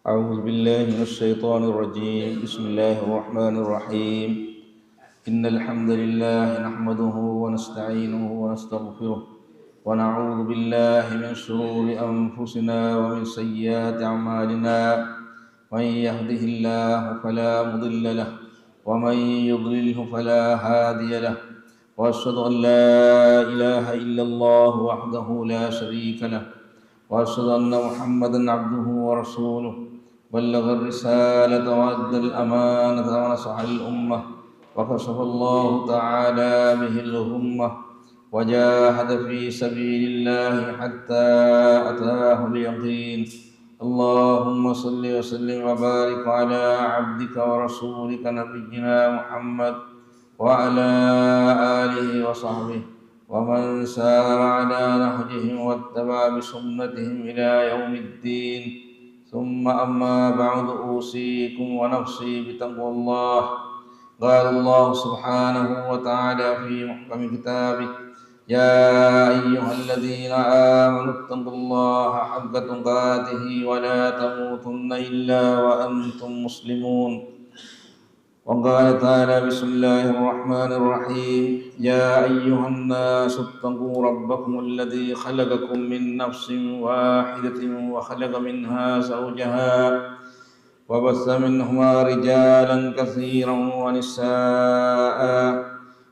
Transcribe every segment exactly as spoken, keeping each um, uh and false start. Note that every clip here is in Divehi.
أعوذ بالله من الشيطان الرجيم. بسم الله الرحمن الرحيم. إن الحمد لله نحمده ونستعينه ونستغفره، ونعوذ بالله من شرور أنفسنا ومن سيئات أعمالنا. من يهده الله فلا مضل له، ومن يضلله فلا هادي له. وأشهد أن لا إله إلا الله وحده لا شريك له، وأشهد أن محمدا عبده ورسوله، بلغ الرسالة وأدى الأمانة ونصح الأمة، وكشف الله تعالى به الغمة، وجاهد في سبيل الله حتى أتاه اليقين. اللهم صل وسلم وبارك على عبدك ورسولك نبينا محمد وعلى آله وصحبه ومن سار على نهجهم واتبع بسنتهم إلى يوم الدين. ثم أما بعد، أوصيكم ونفسي بتقوى الله. قال الله سبحانه وتعالى في محكم كتابه: يا أيها الذين آمنوا اتقوا الله حق تقاته ولا تموتن إلا وأنتم مسلمون. وقال تعالى: بسم الله الرحمن الرحيم. يا أيها الناس اتقوا ربكم الذي خلقكم من نفس واحدة وخلق منها زوجها وبث منهما رجالا كثيرا ونساء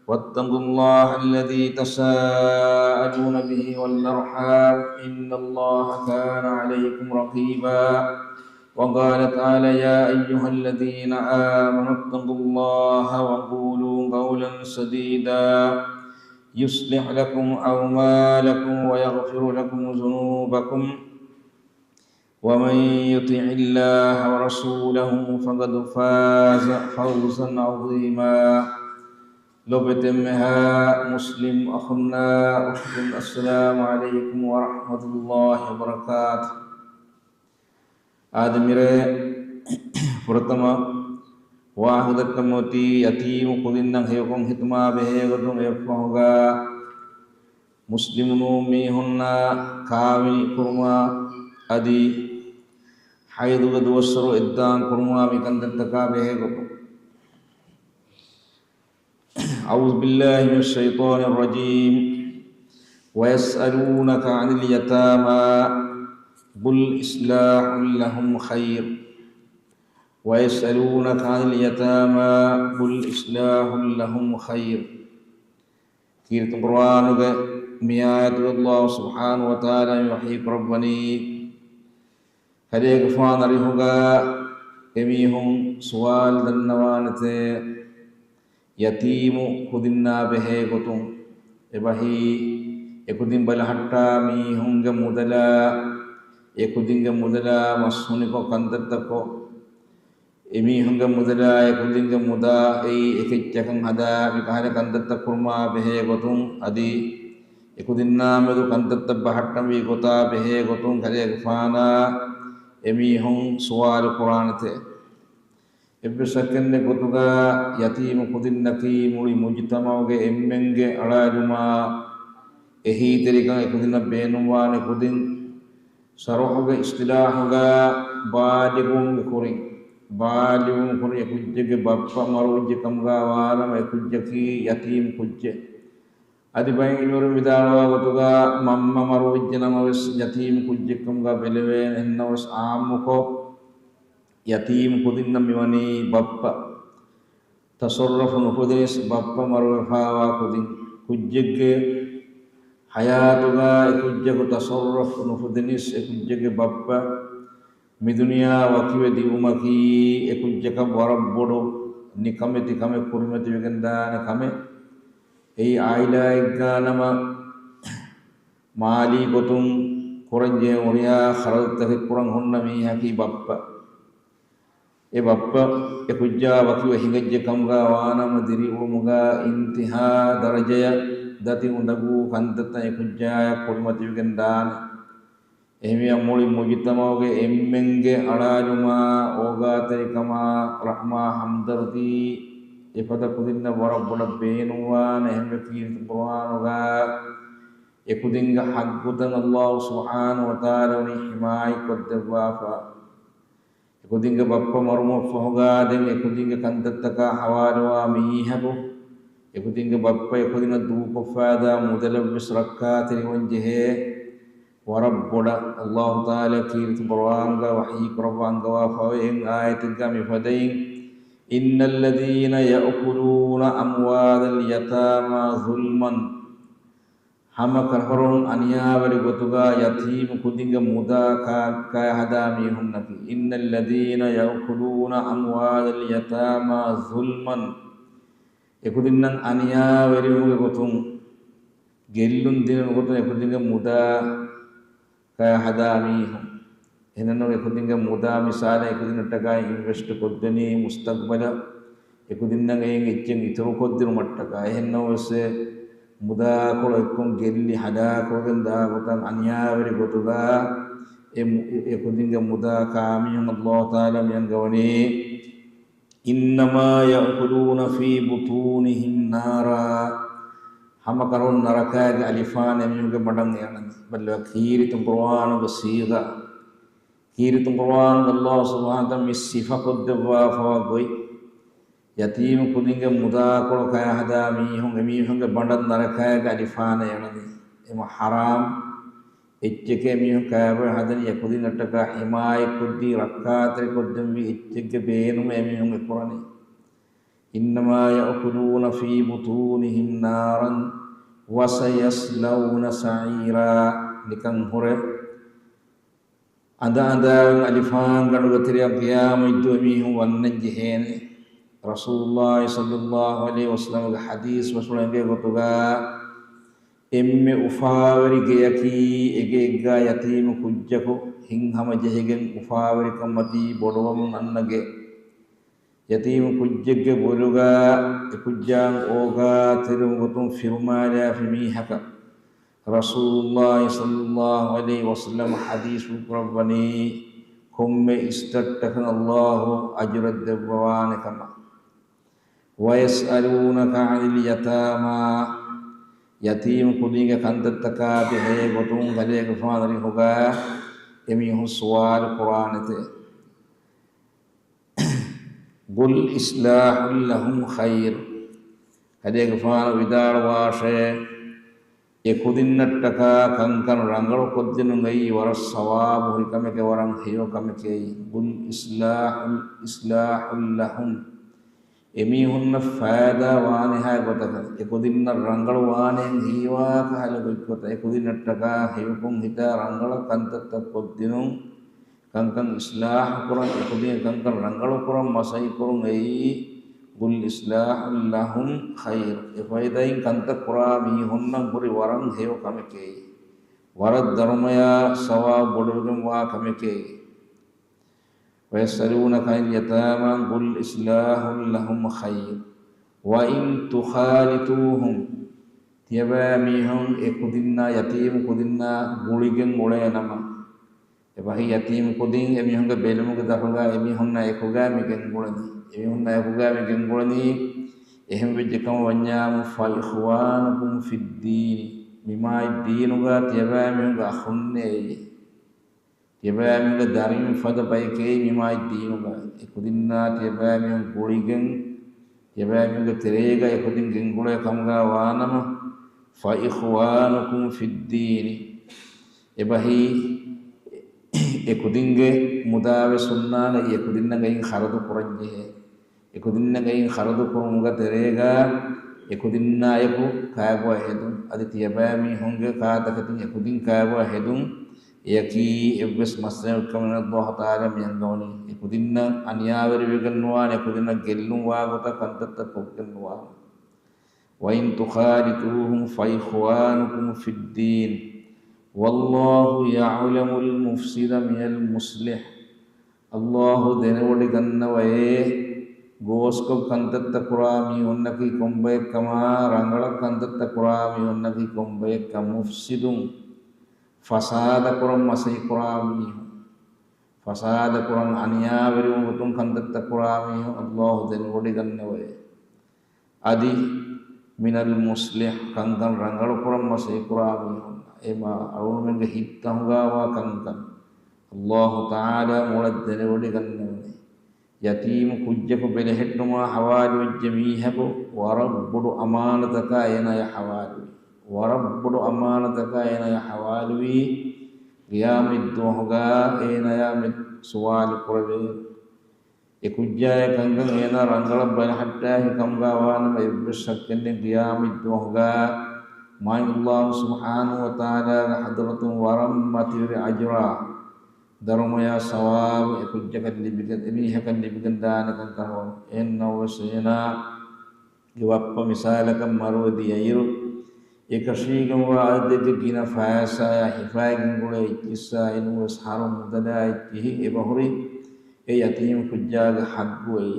واتقوا الله الذي تساءلون به والأرحام إن الله كان عليكم رقيبا. وقال تعالى: يا أيها الذين آمنوا اتقوا الله وقولوا قولا سديدا يصلح لكم أعمالكم ويغفر لكم ذنوبكم ومن يطع الله ورسوله فقد فاز فوزا عظيما. ލޮބުވެތި އެންމެހާ މުސްލިމް އަޚުންނާ އުޚްތުން، އައްސަލާމު ޢަލައިކުމް ވަރަޙްމަތުﷲި ވަބަރަކާތު. އާދެ، މިރޭ ފުރަތަމަ ވާހަކަދައްކަން އޮތީ ޔަތީމު ކުދިންނަށް ހެޔޮކޮން ހިދުމާ ބެހޭ ގޮތުން. އެއަށްފަހުގަ މުސްލިމުނޫން މީހުންނާ ކާވެނި ކުރުމާ އަދި ޙައިޟުގެ ދުވަސްވަރު އެއްދާން ކުރުމާ މިކަންތައްތަކާ ބެހޭ ގޮތުން. أعوذ بالله من الشيطان الرجيم. ويسألونك عن اليتامى قل إصلاح لهم خير. ويسألونك عن اليتامى قل إصلاح لهم خير. ކީރިތި ޤުރުއާނުގެ މި އާޔަތުގަ ﷲ ސުބްޙާނަހޫ ވަތަޢާލާ މި ވަޙީ ކުރައްވަނީ، ކަލޭގެފާނު އަރިހުގަ އެމީހުން ސުވާލު ދަންނަވާނެތޭ، ޔަތީމު ކުދިންނާ ބެހޭ ގޮތުން. އެބަހީ، އެކުދިން ބަލަހައްޓާ މީހުންގެ މުދަލާ، އެކުދިންގެ މުދަލާ މަސްހުނިކޮށް ކަންތައްތައް ކޮށް، އެމީހުންގެ މުދަލާ އެކުދިންގެ މުދާ އެއީ އެކެއްޗަކަށް ހަދާ މިކަހަލަ ކަންތައްތައް ކުރުމާ ބެހޭ ގޮތުން އަދި އެކުދިންނާ މެދު ކަންތައްތައް ބަހައްޓަންވީ ގޮތާ ބެހޭ ގޮތުން ކަލޭގެފާނާ އެމީހުން ސުވާލު ކުރާނެތޭ. އެއްވެސް ޝައްކެއްނެތް ގޮތުގަ ޔަތީމު ކުދިންނަކީ މުޅި މުޖުތަމަޢުގެ އެންމެންގެ އަޅާލުމާ އެހީތެރިކަން އެކުދިންނަށް ބޭނުންވާނެ ކުދިން. ޝަރުޢުގެ އިޞްޠިލާޙުގަ ބާލިޣުވުމުގެ ކުރިން، ބާލިޣުވުމުގެ ކުރިން އެކުއްޖެއްގެ ބައްޕަ މަރުވެއްޖެ ކަމުގަ ވާނަމަ އެކުއްޖަކީ ޔަތީމު ކުއްޖެއް. އަދި ބައެއް ޢިލްމުވެރިން ވިދާޅުވާ ގޮތުގަ މަންމަ މަރުވެއްޖެ ނަމަވެސް ޔަތީމު ކުއްޖެއްކަމުގަ ބެލެވޭނެ. އެހެންނަމަވެސް ޢާއްމުކޮށް ޔަތީމު ކުދިންނަށް މިވަނީ ބައްޕަ. ތަޞައްރަފު ނުކުދިނިސް ބައްޕަ މަރުވެފައިވާ ކުދިން. ކުއްޖެއްގެ ޙަޔާތުގަ އެކުއްޖަކު ތަޞައްރަފު ނުކުދިނިސް އެކުއްޖެއްގެ ބައްޕަ މިދުނިޔެއާ ވަކިވެ ދިއުމަކީ އެކުއްޖަކަށް ވަރަށް ބޮޑު ނިކަމެތި ކަމެއް ކުރިމަތިވެގެންދާނެ ކަމެއް. އެއީ ޢާއިލާއެއްގަ ނަމަ މާލީ ގޮތުން ކުރަންޖެހޭ ހުރިހާ ޚަރަދުތަކެއް ކުރަން ހުންނަ މީހަކީ ބައްޕަ. އެ ބައްޕަ އެކުއްޖާ ވަކިވެ ހިނގައްޖެ ކަމުގަ ވާނަމަ ދިރިއުޅުމުގަ އިންތިހާ ދަރަޖަޔަށް ދަތި އުނދަގޫ ކަންތައްތައް އެކުއްޖާޔަށް ކުރިމަތިވެގެން ދާނެ. އެހެންވިއްޔާ މުޅި މުޖުތަމަޢުގެ އެންމެންގެ އަޅާލުމާ، އޯގާތެރިކަމާ، ރަޙްމާ، ހަމްދަރްދީ އެފަދަ ކުދިންނަށް ވަރަށް ބޮޑަށް ބޭނުންވާނެ. އެހެންވެ ކީރިތި ޤުރުއާނުގަ އެކުދިންގެ ޙައްޤުތައް ﷲ ސުބްޙާނަހޫ ވަތަޢާލާ ވަނީ ޙިމާޔަތްކޮށްދެއްވާފަ. އެކުދިންގެ ބައްޕަ މަރުމަށްފަހުގާ ދެން އެކުދިންގެ ކަންތައްތަކާ ހަވާލުވާ މީހަކު، އެކުދިންގެ ބައްޕަ އެކުދިންނަށް ދޫކޮށްފާދާ މުދަލަށްވެސް ރައްކާތެރިވަން ޖެހޭ. ވަރަށް ބޮޑަށް އައްލާހު ތަޢާލާ ކީރިތި ޤުރްއާނުގަ ވަޙީ ކުރައްވާ އަންގަވާފައި އޮތް އާޔަތެއްގަ މިފަދައިން، إن الذين يأكلون أموال اليتامى ظلما، ހަމަކަށަވަރުން އަނިޔާވެރި ގޮތުގަ ޔަތީމު ކުދިންގެ މުދާ ކާ-، ކައިހަދާ މީހުންނަކީ، إن الذين يأكلون أموال اليتامى ظلما، އެކުދިންނަށް އަނިޔާވެރިވުމުގެ ގޮތުން، ގެއްލުން ދިނުމުގެ ގޮތުން އެކުދިންގެ މުދާ ކައިހަދާ މީހުން. އެހެންނޫން އެކުދިންގެ މުދާ މިސާލަށް އެކުދިންނަށްޓަކާ އިންވެސްޓް ކޮށްދެނީ މުސްތަޤްބަލަށް، އެކުދިންނަށް އެއިން އެއްޗެއް އިތުރުކޮށްދިނުމަށްޓަކާ. އެހެންނަމަވެސް އެ މުދާކޮޅު އެއްކޮށް ގެއްލި ހަލާކުވެގެން ދާ ގޮތަށް އަނިޔާވެރި ގޮތުގަ އެ މު-، އެ-، އެކުދިންގެ މުދާ ކާމީހުން އައްލާހު ތަޢާލާ މި އަންގަވަނީ، إنما يأكلون في بطونهم نارا، ހަމަކަށަވަރުން ނަރަކާގެ އަލިފާން އެމީހުންގެ ބަނޑަށް އަނަނީ. ބައްލަވާ ކީރިތި ޤުރްއާނުގެ ޞީޣާ، ކީރިތި ޤުރްއާނުގަ އައްލާހު ސުބްޙާނަހު ވަތަޢާލާ މި ސިފަކޮށްދެއްވާފަވާ ގޮތް، ޔަތީމު ކުދިންގެ މުދާކޮޅު ކައިހަދާ މީހުން، އެމީހުންގެ ބަނޑަށް ނަރަކާގެ އަލިފާނަށް އަނަނީ. އެމަ ޙަރާމް އެއްޗެކޭ މީހުން ކައިބޮއެ ހަދަނީ އެކުދިންނަށްޓަކާ ޙިމާޔަތްކޮށްދީ، ރައްކާތެރިކޮށްދެންވީ އެއްޗެއްގެ ބޭނުމޭ މީހުން އެ ކުރަނީ. إنما يأكلون في بطونهم نارا وسيصلون سعيرا. ނިކަން ހުރެ އަނދައަނދާވެގެން އަލިފާންގަނޑުގެ ތެރެއަށް ޤިޔާމަތްދުވަހު މީހުން ވަންނަން ޖެހޭނެ. ރަސޫލުﷲ ޞައްލަﷲ ޢަލައިހި ވަސައްލަމްގެ ޙަދީޘް ވަސް އެނގޭ ގޮތުގަ، އެންމެ އުފާވެރި ގެޔަކީ އެގެއެއްގަ ޔަތީމު ކުއްޖަކު ހިތްހަމަޖެހިގެން އުފާވެރިކަން މަތީ ބޮޑުވަމުން އަންނަ ގެ. ޔަތީމު ކުއްޖެއްގެ ބޮލުގަ އެކުއްޖާ އޯގާތެރިވުމުގެ ގޮތުން ފިރުމާލާފި މީހަކަށް ރަސޫލުﷲ ޞައްލަﷲ ޢަލައިހި ވަސައްލަމަ ޙަދީޘް ކުރައްވަނީ ކޮންމެ އިސްތައްޓަކަށް އައްލާހު އަޖުރެއް ދެއްވަވާނެ ކަމަށް. ويسألونك عن اليتامى، ޔަތީމު ކުދިންގެ ކަންތައްތަކާ ބެހޭ ގޮތުން ކަލޭގެފާނު ރިހުގަ އެމީހުން ސުވާލު ކުރާނެތެ. قل إصلاح لهم خير. ކަލޭގެފާނު ވިދާޅުވާށޭ، އެ ކުދިންނަށްޓަކާ ކަންކަން ރަނގަޅު ކޮށްދިނުން އެއީ ވަރަށް ސަވާބު ހުރި ކަމެކޭ، ވަރަށް ހެޔޮ ކަމެކޭ. قل إصلاح، إصلاح لهم. އެމީހުންނަށް ފައިދާ ވާނެހާ ގޮތަކަށް، އެ ކުދިންނަށް ރަނގަޅު ވާނެހެން ހީވާ ކަހަލަ ގޮތްގޮތަށް، އެ ކުދިންނަށްޓަކާ ހެޔޮކޮށް ހިތާ ރަނގަޅަށް ކަންތައްތައް ކޮށްދިނުން، ކަންކަން އިޞްލާޙު ކުރަން، އެކުދިން ކަންކަން ރަނގަޅު ކުރަން މަސައްކަތް ކުރުން އެއީ، قل إصلاح لهم خير، އެ ފައިދައިން ކަންތައް ކުރާ މީހުންނަށް ހުރި ވަރަށް ހެޔޮ ކަމެކޭ، ވަރަށް ދަރުމަޔާ ސަވާބު ބޮޑުވެގެންވާ ކަމެކޭ. ويسألونك عن اليتامى قل إصلاح لهم خير وإن تخالطوهم، ތިޔަބައިމީހުން އެ ކުދިންނާ، ޔަތީމު ކުދިންނާ ގުޅިގެން އުޅޭނަމަ، އެބަހީ ޔަތީމު ކުދިން އެމީހުންގެ ބެލުމުގެ ދަށުގަ އެމީހުންނާ އެކުގަ މި ގެންގުޅެނީ. އެމީހުންނާ އެކުގަ މި ގެންގުޅެނީ. އެހެން ވެއްޖެ ކަމަށް ވަންޏާމު، فإخوانكم في الدين، މި މާތް ދީނުގަ ތިޔަބައިމީހުންގެ އަޚުންނޭ. ތިޔަބައިމީހުންގެ ދަރިން ފަދަ ބަޔެކޭ މި މާތް ދީނުގަ. އެ ކުދިންނާ ތިޔަބައިމީހުން ގުޅިގެން، ތިޔަބައިމީހުންގެ ތެރޭގަ އެ ކުދިން ގެންގުޅޭ ކަމުގަ ވާނަމަ، فإخوانكم في الدين، އެބަހީ އެ ކުދިންގެ މުދާވެސް ހުންނާނެ، އެ ކުދިންނަށް ގެއިން ޚަރަދު ކުރަންޖެހޭ. އެ ކުދިންނަށް ގެއިން ޚަރަދު ކުރުމުގެ ތެރޭގަ އެ ކުދިންނާއެކު ކާގުވާ ހެދުން. އަދި ތިޔަބައިމީހުންގެ ކާތަކެތިން އެ ކުދިން ކާގުވާ ހެދުން. އެޔަކީ އެއްވެސް މައްސަލައެއް ކަމެއް ނޫން. އައްލާހު ތަޢާލާ މި އަންގަވަނީ އެ ކުދިންނަށް އަނިޔާވެރިވެގެން ނުވާނެ، އެ ކުދިންނަށް ގެއްލުން ވާ ގޮތަށް ކަންތައްތައް ކޮށްގެން ނުވާނެ. وإن تخالطوهم فإخوانكم في الدين والله يعلم المفسد من المصلح. އައްލާހު ދެނެވޮޑިގަންނަވައޭ، ގޯސްކޮށް ކަންތައްތައް ކުރާ މީހުންނަކީ ކޮންބައެއްކަމާ، ރަނގަޅަށް ކަންތައްތައް ކުރާ މީހުންނަކީ ކޮންބައެއްކަން. މުފްސިދުން، ފަސާދަކުރަން މަސައްކަތް ކުރާ މީހުން، ފަސާދަކުރަން އަނިޔާވެރިވުމުގެ ގޮތުން ކަންތައްތައް ކުރާ މީހުން އައްލާހު ދެނެވޮޑިގަންނަވައޭ. އަދި، من المصلح، ކަންކަން ރަނގަޅުކުރަން މަސައްކަތް ކުރާ މީހުން، އެ މާ އަޅުގަނޑުމެންގެ ހިތްތަކުގަ ވާ ކަންކަން ﷲ ތަޢާލާ މޮޅަށް ދެނެވޮޑިގަންނަވަނީ، ޔަތީމު ކުއްޖަކު ބެލެހެއްޓުމާ ޙަވާލުވެއްޖެ މީހަކު ވަރަށް ބޮޑު އަމާނަތަކާ އޭނާޔާ ޙަވާލުވީ. ވަރަށް ބޮޑު އަމާނަތަކާ އޭނާޔާ ޙަވާލުވީ، ޤިޔާމަތްދުވަހުގާ އޭނާޔާ މެދު ސުވާލު ކުރެވޭ. އެ ކުއްޖާގެ ކަންކަން އޭނާ ރަނގަޅަށް ބަލަހައްޓާފި ކަމުގާ ވާނަމަ އެއްވެސް ޝައްކެއް ނެތް، ޤިޔާމަތްދުވަހުގާ މާތް ﷲ ސުބްޙާނަހޫ ވަތަޢާލާގެ ޙަޟްރަތުން ވަރަށް މަތިވެރި އަޖުރާ ދަރުމަޔާ ސަވާބު އެ ކުއްޖަކަށް ލިބިގެން، އެމީހަކަށް ލިބިގެންދާނެ ކަންކަން ހޯ. އެހެންނަމަވެސް އޭނާ ގެ ބައްޕަ މިސާލަކަށް މަރުވެ ދިޔައިރު، އެކަށީގެންވާ އަދަދެއްގެ ގިނަ ފައިސާޔާ ހިފައިގެން ގުޅޭ އެއްޗިއްސާ އިނުވެސް ހަރު މުދަލާ އެއްޗިހި އެބަހުރި އެ ޔަތީމު ކުއްޖާގެ ޙައްޤު އެއީ.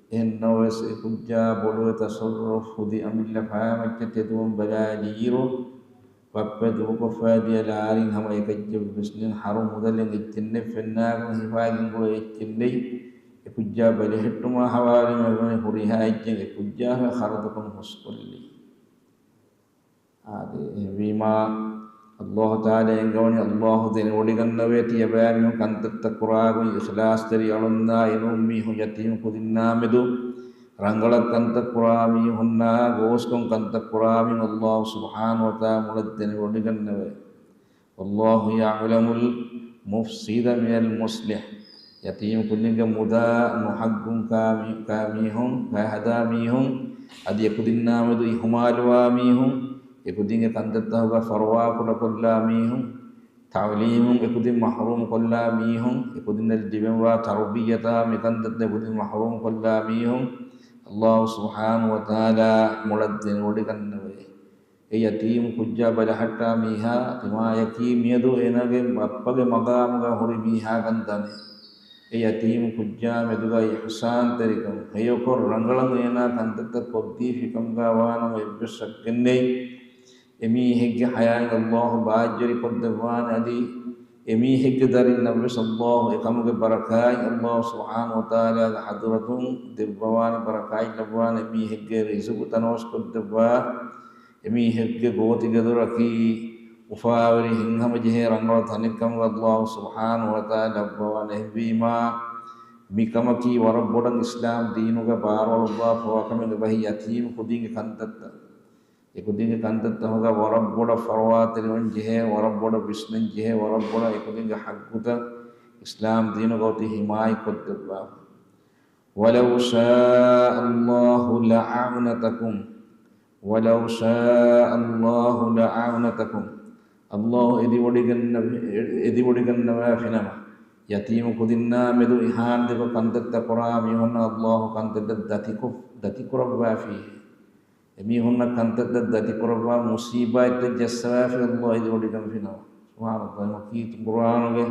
އެހެންނަމަވެސް އެ ކުއްޖާ ބޮޑުވެ ތަޞައްރުފު ހުދި އަމިއްލަ ފަޔާމައްޗަށް ތެދުވަން ބަލާލިއިރު، ބައްޕަ ދޫކޮށްފައި ދިޔަ ލާރިން ހަމަ އެކައްޗެއްވެސް ނެތް، ހަރު މުދަލެއް އެއްޗެއް ނެތް، ފެންނާކަށް ހިފާގެން ގުޅޭ އެއްޗެއް ނެތް. އެ ކުއްޖާ ބެލެހެއްޓުމާ ޙަވާލުވެ މިވަނީ ހުރިހާ އެއްޗެއް އެ ކުއްޖާ ޚަރަދުކޮށް ހުސްކޮށްލީ. އާދެ، އެހެންވީމާ، ﷲ ތަޢާލާ އެންގަވަނީ، ﷲ ދެނެވޮޑިގަންނަވޭ ތިޔަބައިމީހުން ކަންތައްތައް ކުރާގޮތް އިޚްލާޞްތެރި އަޅުންނާ އެނޫން މީހުން ޔަތީމު ކުދިންނާ މެދު ރަނގަޅަށް ކަންތައް ކުރާ މީހުންނާ ގޯސްކޮށް ކަންތައް ކުރާ މީހުން ﷲ ސުބްޙާނަހޫ ވަތަޢާލާ މޮޅަށް ދެނެވޮޑިގަންނަވޭ. وَاللَّهُ يَعْلَمُ الْمُفْسِدَ مِنَ الْمُصْلِحِ. ޔަތީމު ކުދިންގެ މުދާ ނުޙައްޤުން ކާ މީ-، ކާ މީހުން، ކާ ހަދާ މީހުން، އަދި އެކުދިންނާ މެދު އިހުމާލުވާ މީހުން، އެކުދިންގެ ކަންތައްތަކުގަ ފަރުވާކުޑަކޮށްލާ މީހުން، ތަޢުލީމުން އެކުދިން މަޙްރޫމް ކޮށްލާ މީހުން، އެކުދިންނަށް ލިބެންވާ ތަރުބިއްޔަތާ މިކަންތައްތައް އެކުދިން މަޙްރޫމް ކޮށްލާ މީހުން، ﷲ ސުބްޙާނަހޫ ވަތަޢާލާ މޮޅަށް ދެނެވޮޑިގަންނަވައޭ. އެ ޔަތީމު ކުއްޖާ ބަލަހައްޓާ މީހާ ތިމާޔަކީ މިއަދު އޭނާގެ ބައްޕަގެ މަގާމުގަ ހުރި މީހާކަން ދަނެ. އެ ޔަތީމު ކުއްޖާ މެދުގަ އިޙްސާންތެރިކަން ހެޔޮކޮށް ރަނގަޅަށް އޭނާ ކަންތައްތައް ކޮށްދީފި ކަމުގަ ވާނަމަ އެއްވެސް ޝައްކެއް ނެތް. އެމީހެއްގެ ޙަޔާތް ﷲ ބާއްޖަވެރިކޮށްދެއްވާނެ އަދި އެމީހެއްގެ ދަރިންނަށްވެސް ﷲ އެކަމުގެ ބަރަކާތް ﷲ ސުބްޙާނަހޫ ވަތަޢާލާގެ ޙަޟްރަތުން ދެއްވަވާނެ ބަރަކާތް ލައްވާނެ އެމީހެއްގެ ރިޒުޤު ތަނަވަސްކޮށްދެއްވާ އެމީހެއްގެ ގޯތިގެދޮރަކީ އުފާވެރި ހިތްހަމަޖެހޭ ރަނގަޅު ތަނެއްކަމުގަ ﷲ ސުބްޙާނަހޫ ވަތަޢާލާ ލައްވަވާނެ. އެހެންވީމާ، މިކަމަކީ ވަރަށް ބޮޑަށް އިސްލާމް ދީނުގަ ބާރުއަޅުއްވާފަވާ ކަމެއް. އެބަހީ ޔަތީމު ކުދިންގެ ކަންތައްތައް، އެ ކުދިންގެ ކަންތައްތަކުގަ ވަރަށް ބޮޑަށް ފަރުވާތެރިވަން ޖެހޭ، ވަރަށް ބޮޑަށް ވިސްނަން ޖެހޭ، ވަރަށް ބޮޑަށް އެ ކުދިންގެ ޙައްޤުތައް އިސްލާމް ދީނުގަ އޮތީ ހިމާޔަތްކޮށްދެއްވާފަ. وَلَوْ شَاءَ اللَّهُ لَأَعْنَتَكُمْ، وَلَوْ شَاءَ اللَّهُ لَأَعْنَتَكُمْ. ﷲ އެދިވޮޑިގަންނަ-، އެދިވޮޑިގަންނަވާފިނަމަ، ޔަތީމު ކުދިންނާ މެދު އިހާންދެކޮށް ކަންތައްތައް ކުރާ މީހުންނަށް ﷲ ކަންތައްތައް ދަތިކޮށް، ދަތިކުރައްވާފީ. އެމީހުންނަށް ކަންތައްތައް ދަތިކުރައްވާ މުޞީބާތްތައް ޖައްސަވާފި ﷲ އެދިވޮޑިގަންފިނަމަ. ސުބްޙާނަﷲ، ކީރިތި ޤުރްއާނުގެ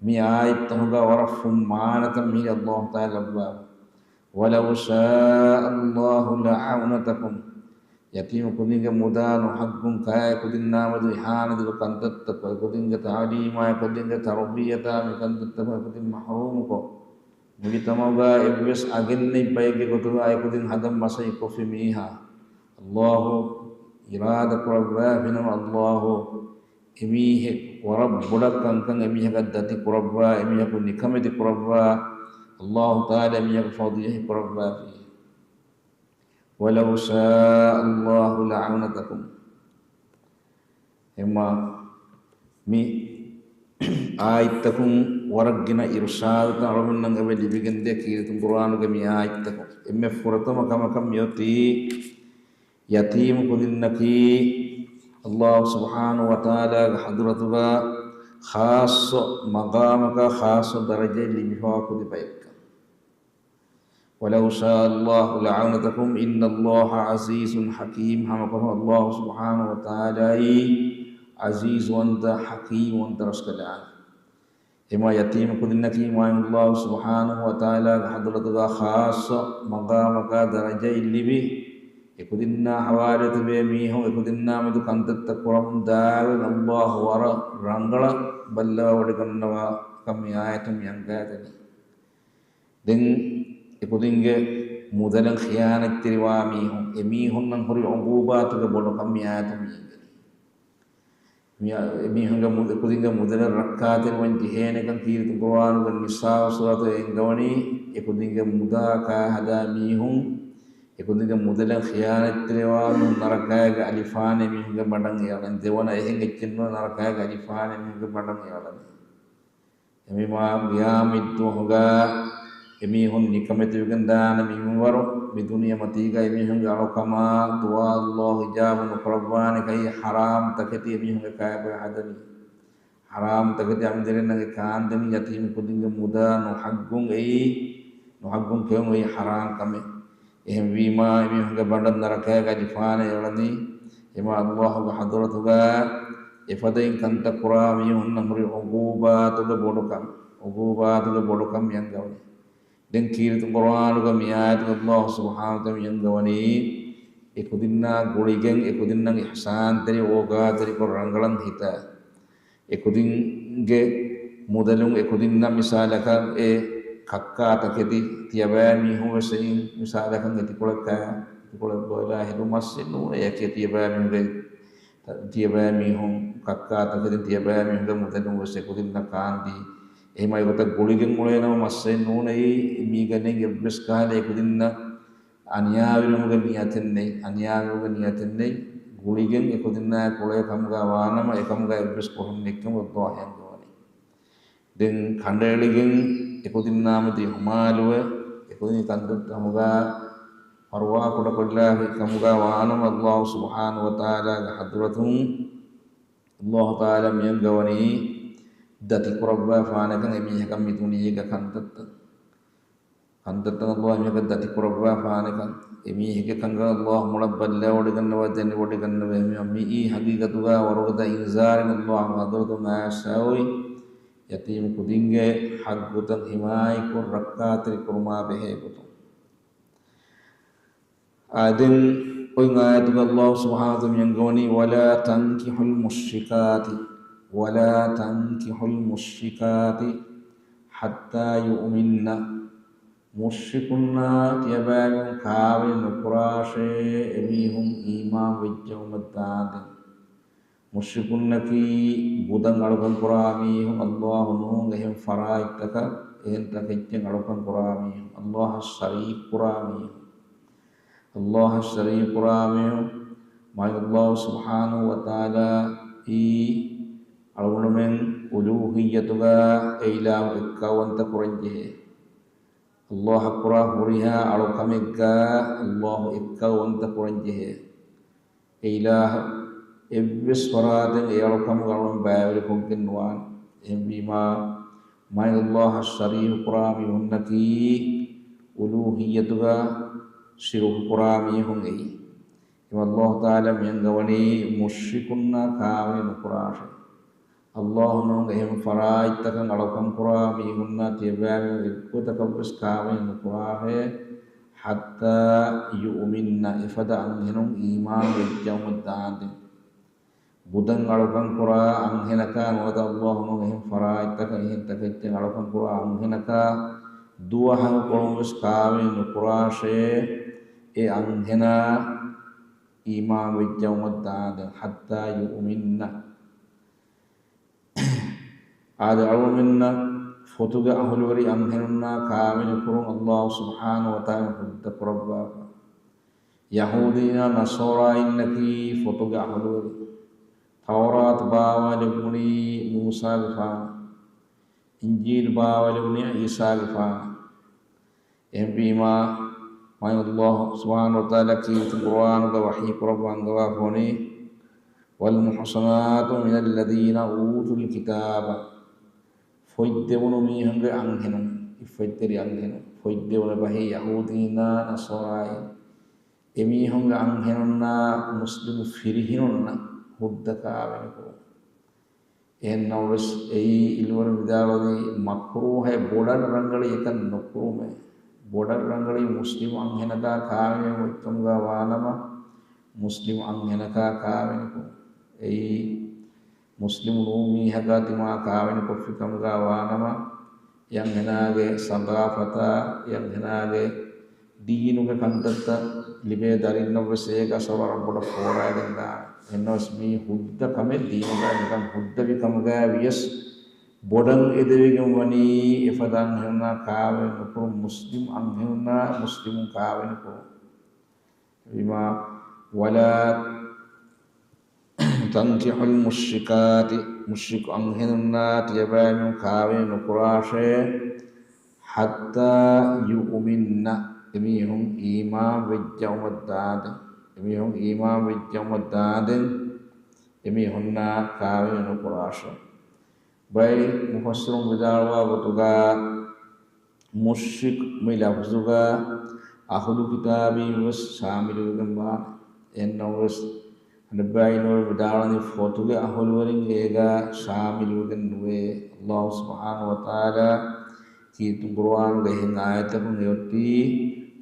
މި އާޔަތްތަކުގަ ވަރަށް ފުން މާނަތައް މިހިރީ ﷲ ތަޢާލާ ލައްވާ. وَلَوْ شَاءَ اللَّهُ لَأَعْنَتَكُمْ. ޔަތީމު ކުދިންގެ މުދާ ނުޙައްޤުން ކާ އެކުދިންނާ މެދު އިހާނަތްކޮށް ކަންތައްތަކު، އެކުދިންގެ ތަޢުލީމާ، އެކުދިންގެ ތަރުބިއްޔަތާ މިކަންތައްތަކު އެކުދިން މަޙްރޫމުކޮށް، މުޖުތަމަޢުގަ އެއްވެސް އަގެއް ނެތް ބައެއްގެ ގޮތުގަ އެކުދިން ހަދަން މަސައްކަތްކޮށްފި މީހާ، ﷲ އިރާދަ ކުރައްވާފިނަމަ، ﷲ އެމީހެއް ވަރަށް ބޮޑަށް ކަންކަން އެމީހަކަށް ދަތި ކުރައްވާ، އެމީހަކު ނިކަމެތި ކުރައްވާ، ﷲ ތަޢާލާ އެމީހަކު ފަޟީޙަތް ކުރައްވާފި. وَلَوْ شَاءَ اللَّهُ لَأَعْنَتَكُمْ. އެހެންމާ މި އާޔަތްތަކުން ވަރަށް ގިނަ އިރުޝާދުތައް އަޅުގަނޑުމެންނަށް އެބަ ލިބިގެންދޭ ކީރިތި ޤުރްއާނުގެ މި އާޔަތްތަކުން. އެންމެ ފުރަތަމަ ކަމަކަށް މިއޮތީ ޔަތީމު ކުދިންނަކީ ﷲ ސުބްޙާނަހޫ ވަތަޢާލާގެ ޙަޟްރަތުގަ ޚާއްޞަ މަޤާމަކާ ޚާއްޞަ ދަރަޖައެއް ލިބިފަވާ ކުދި ބައެއްކަން. وَلَوْ شَاءَ اللَّهُ لَأَعْنَتَكُمْ إِنَّ اللَّهَ عَزِيزٌ حَكِيمٌ. ހަމަކަށަވަރުން ﷲ ސުބްޙާނަހޫ ވަތަޢާލާއީ ޢަޒީޒުވަންތަ، ޙަކީމްވަންތަ ރަސްކަލާނގެ. އެހެންމާ ޔަތީމު ކުދިންނަކީ މާތް ﷲ ސުބްޙާނަހޫ ވަތަޢާލާގެ ޙަޟްރަތުގަ ޚާއްޞަ މަޤާމަކާ ދަރަޖައެއް ލިބި، އެކުދިންނާ ޙަވާލީ ތިބޭ މީހުން އެކުދިންނާ މެދު ކަންތައްތައް ކުރަމުން ދާގެން ﷲ ވަރަށް ރަނގަޅަށް ބައްލަވާވޮޑިގަންނަވާ ކަން މި އާޔަތުން މި އަންގާދެނީ. ދެން އެކުދިންގެ މުދަލަށް ޚިޔާނަތްތެރިވާ މީހުން، އެމީހުންނަށް ހުރި ޢުޤޫބާތުގެ ބޮޑުކަން މި އާޔަތުން މި އެނގެނީ. މި-، އެމީހުންގެ މު-، އެކުދިންގެ މުދަލަށް ރައްކާތެރިވަން ޖެހޭނެކަން ކީރިތި ޤުރުއާނުގެ ނިސާ ސޫރަތު އެންގަވަނީ، އެކުދިންގެ މުދާ ކާހަދާ މީހުން، އެކުދިންގެ މުދަލަށް ޚިޔާނަތްތެރިވާ މީހުން ނަރަކައިގެ އަލިފާނެ މީހުންގެ ބަނޑަށް އެޅަން ދެވަނަ އެހެން އެއްޗެއް ނޫން ނަރަކައިގެ އަލިފާނެ މީހުންގެ ބަނޑަށް އެޅަނީ. އެމީމާ ޤިޔާމަތްދުވަހުގަ އެމީހުން ނިކަމެތިވެގެން ދާނަ މި މިންވަރު، މި ދުނިޔެމަތީގަ އެމީހުންގެ އަޅުކަމާ ދުޢާ ﷲ އިޖާބަ ނުކުރައްވާނެކަން ޙަރާމް ތަކެތި އެމީހުންގެ ކާބަ ހަދަނީ. ޙަރާމް ތަކެތި އަނބިރިންނަށް ކާންދެނީ ޔަތީމް ކުދިންގެ މުދާ ނުޙައްޤުން އެއީ، ނުޙައްޤުން ކެއުން އެއީ ޙަރާމް ކަމެއް. އެހެންވީމާ، އެމީހުންގެ ބަނޑަށް ނަރަކައިގެ އަލިފާނެ އެޅަނީ. އެމާ ﷲ ގެ ޙަޟްރަތުގަ އެފަދައިން ކަންތައް ކުރާ މީހުންނަށް ހުރި ޢުޤޫބާތުގެ ބޮޑުކަން، ޢުޤޫބާތުގެ ބޮޑުކަން މިއަންގަވަނީ. ދެން ކީރިތި ޤުރުއާނުގަ މި އާޔަތުގަ ﷲ ސުބްޙާނަހޫ ވަތަޢާލާ މިއަންގަވަނީ، އެކުދިންނާ ގުޅިގެން އެކުދިންނަށް އިޙްސާންތެރި އޯގާތެރިކޮށް ރަނގަޅަށް ހިތާ. އެކުދިންގެ މުދަލުން އެކުދިންނަށް މިސާލަކަށް އެ ކައްކާ ތަކެތި ތިޔަބައިމީހުން ވެސް އެއިން މިސާލަކަށް އެތިކޮޅަކާ، އެތިކޮޅަށް ބޮއިލާ ހެދު މައްސެއް ނޫނޭ ޔަކީ ތިޔަބައިމީހުންގެ، ތިޔަބައިމީހުން ކައްކާ ތަކެތި ތިޔަބައިމީހުންގެ މުދަލުން ވެސް އެކުދިންނަށް ކާންދީ. އެހެމަ އެގޮތަށް ގުޅިގެން އުޅޭނަމަ މައްސެއް ނޫނެއް މީގަ ނެތް އެއްވެސް ކަހަލަ އެކުދިންނަށް އަނިޔާވެރިވުމުގެ ނިޔަތެއް ނެތް، އަނިޔާވެރިވުމުގެ ނިޔަތެއް ނެތް، ގުޅިގެން އެކުދިންނާ ކުޅޭ ކަމުގަ ވާނަމަ، އެކަމުގަ އެއްވެސް ކޮށެއް ނެތްކަމަށް ﷲ އަންގަވަނީ. ދެން ކަނޑައެޅިގެން އެކުދިންނާމެދު ހުމާލުވެ، އެކުދިން ކަންތައްތަކުގަ ފަރުވާ ކުޑަކޮށްލާފައި ކަމުގަ ވާނަމަ، ﷲ ސުބްޙާނަހޫ ވަތަޢާލާގެ ޙަޟްރަތުން ﷲ ތަޢާލާ މިއަންގަވަނީ ދަތިކުރައްވާފާނެކަން އެމީހަކަށް މި ދުނިޔޭގަ ކަންތައްތައް. ކަންތައްތައް ﷲ މީހަކަށް ދަތިކުރައްވާފާނެކަން، އެމީހެއްގެ ކަންކަން ﷲ މޮޅަށް ބައްލަވަޑައިގަންނަވާ، ދެނެވަޑައިގަންނަވާ. މިއީ ޙަޤީޤަތުގަ ވަރުގަދަ އިންޒާރެއް ﷲ ޙަޟްރަތުން އައިސް އޮތް ޔަތީމް ކުދިންގެ ޙައްޤުތައް ޙިމާޔަތްކޮށް ރައްކާތެރި ކުރުމާ ބެހޭ ގޮތުން. އާދެން އޮތް އާޔަތުގަ ﷲ ސުބްޙާނަހޫ ވަތަޢާލާ މިއަންގަވަނީ، "ولا تنكحوا المشركات، ولا تنكحوا المشركات حتى يؤمن." މުޝްރިކުންނާ ތިޔަބައިމީހުން ކާވެނި ނުކުރާށޭ، އެމީހުން އީމާން ވެއްޖައުމަށް ދާންދެން. މުޝްރިކުންނަކީ ބުދަން އަޅުކަން ކުރާ މީހުން، ﷲ ނޫން އެހެން ފަރާތްތަކަށް އެހެން ތަކެއްޗެއް އަޅުކަން ކުރާ މީހުން، ﷲ އަށް ޝަރީކު ކުރާ މީހުން. ﷲ އަށް ޝަރީކު ކުރާ މީހުން، މާތް ﷲ ސުބްޙާނަހޫ ވަތަޢާލާ އީ އަޅުގަނޑުމެން އުލޫހިއްޔަތުގަ އެ އިލާހު އެއްކައުވަންތަ ކުރަން ޖެހޭ. ﷲ އަށް ކުރާ ހުރިހާ އަޅުކަމެއްގަ ﷲ އެއްކައުވަންތަ ކުރަން ޖެހޭ. އެ އިލާހު އެއްވެސް ފަރާތެއް އެ އަޅުކަމުގަ އަޅުގަނޑު ބައިވެރިކޮށްގެން ނުވާނެ. އެހެންވީމާ، މާތް ﷲ އަށް ޝަރީކު ކުރާ މީހުންނަކީ އުލޫހިއްޔަތުގަ ޝިރުކު ކުރާ މީހުން އެއީ. އެމަ ﷲ ތަޢާލާ މިއަންގަވަނީ މުޝްރިކުންނާ ކާވެނި ނުކުރާށޭ. ﷲ ނޫން އެހެން ފަރާތްތަކަށް އަޅުކަން ކުރާ މީހުންނާ ތިޔަބައިމީހުން އެއްގޮތަކަށްވެސް ކާވެނި ނުކުރާށޭ، حتى يؤمن، އެފަދަ އަންހެނުން އީމާން ވެއްޖައުމަށް ދާންދެން. ބުދަން އަޅުކަން ކުރާ އަންހެނަކާ ނުވަތަ ﷲ ނޫން އެހެން ފަރާތްތަކަށް އެހެން ތަކެއްޗެއް އަޅުކަން ކުރާ އަންހެނަކާ ދުވަހަކު ކޮޅުންވެސް ކާވެނި ނުކުރާށޭ، އެ އަންހެނާ އީމާން ވެއްޖައުމަށް ދާންދެން، حتى يؤمن. އާދެ، އަޅުގަނޑުމެންނަށް ފޮތުގެ އަހުލުވެރި އަންހެނުންނާ ކާވެނި ކުރުން ﷲ ސުބްޙާނަހޫ ވަތަޢާލާ ހުއްދަ ކުރައްވާފަ. ޔަހޫދީންނާ ނަޞާރާއިންނަކީ ފޮތުގެ އަހުލުވެރި. ތައުރާތު ބާވާލެވުނީ މޫސާގެފާނަށް. އިންޖީލު ބާވާލެވުނީ ޢީސާގެފާނަށް. އެހެންވީމާ، މާތް ﷲ ސުބްޙާނަހޫ ވަތަޢާލާ ކީރިތި ޤުރުއާނުގަ ވަޙީ ކުރައްވާ އަންގަވާފަ ވަނީ، "والمحصنات من الذين أوتوا الكتاب." ފޮތް ދެވުނު މީހުންގެ އަންހެނުން، އިއްފަތްތެރި އަންހެނުން، ފޮތް ދެވުނު ބަހީ ޔަހޫދީންނާ ނަޞާރާއިން، އެމީހުންގެ އަންހެނުންނާ މުސްލިމު ފިރިހެނުންނަށް ހުއްދަ ކާވެނި ކުރުން. އެހެން ނަމަވެސް، އެއީ ޢިލްމުވެރިން ވިދާޅުވަނީ މަކްރޫހެއް، ބޮޑަށް ރަނގަޅީ އެކަން ނުކުރުމޭ. ބޮޑަށް ރަނގަޅީ މުސްލިމު އަންހެނަކާ ކާވެނި އޮތްކަމުގަ ވާނަމަ، މުސްލިމު އަންހެނަކާ ކާވެނި ކުރުން. އެއީ މުސްލިމު ނޫން މީހަކާ ތިމާ ކާވެނި ކޮށްފި ކަމުގަ ވާނަމަ، އެ އަންހެނާގެ ސަޤާފަތާ، އެ އަންހެނާގެ ދީނުގެ ކަންތައްތައް ލިބޭ ދަރިންނަށްވެސް އޭގެ އަސަރު ވަރަށް ބޮޑަށް ފޯރާގެން ދާނެ. އެހެންނަމަވެސް މީ ހުއްދަ ކަމެއް، ދީނުގައި މިކަން ހުއްދަވި ކަމުގައި ވިޔަސް ބޮޑަށް އެދެވިގެން ވަނީ އެފަދަ އަންހެނުންނާ ކާވެނި ނުކުރުން، މުސްލިމް އަންހެނުންނާ މުސްލިމުން ކާވެނި ކުރުން. ވީމާ، ولا تنكحوا المشركات، މުޝްރިކު އަންހެނުންނާ ތިޔަބައިމީހުން ކާވެނި ނުކުރާށޭ، حتى يؤمن، އެމީހުން އީމާން ވެއްޖައުމަށް ދާނދެން، އެމީހުން އީމާން ވެއްޖައުމަށް ދާނދެން އެމީހުންނާ ކާވެނި ނުކުރާށޭ. ބައެއް މުފައްސިރުން ވިދާޅުވާ ގޮތުގަ، މުޝްރިކު މި ލަފްޒުގަ އަހުލު ކިތާބީން ވެސް ޝާމިލުވެގެން ވާނެ. އެހެންނަމަވެސް، އަނެއްބައި އިލްމުވެރިން ވިދާޅުވަނީ ފޮތުގެ އަހުލުވެރިން އޭގަ ޝާމިލުވެގެން ނުވޭ. ﷲ ސުބްޙާނަހޫ ވަތަޢާލާ ކީރިތި ޤުރުއާނުގެ އެހެން އާޔަތަކުން އެއޮތީ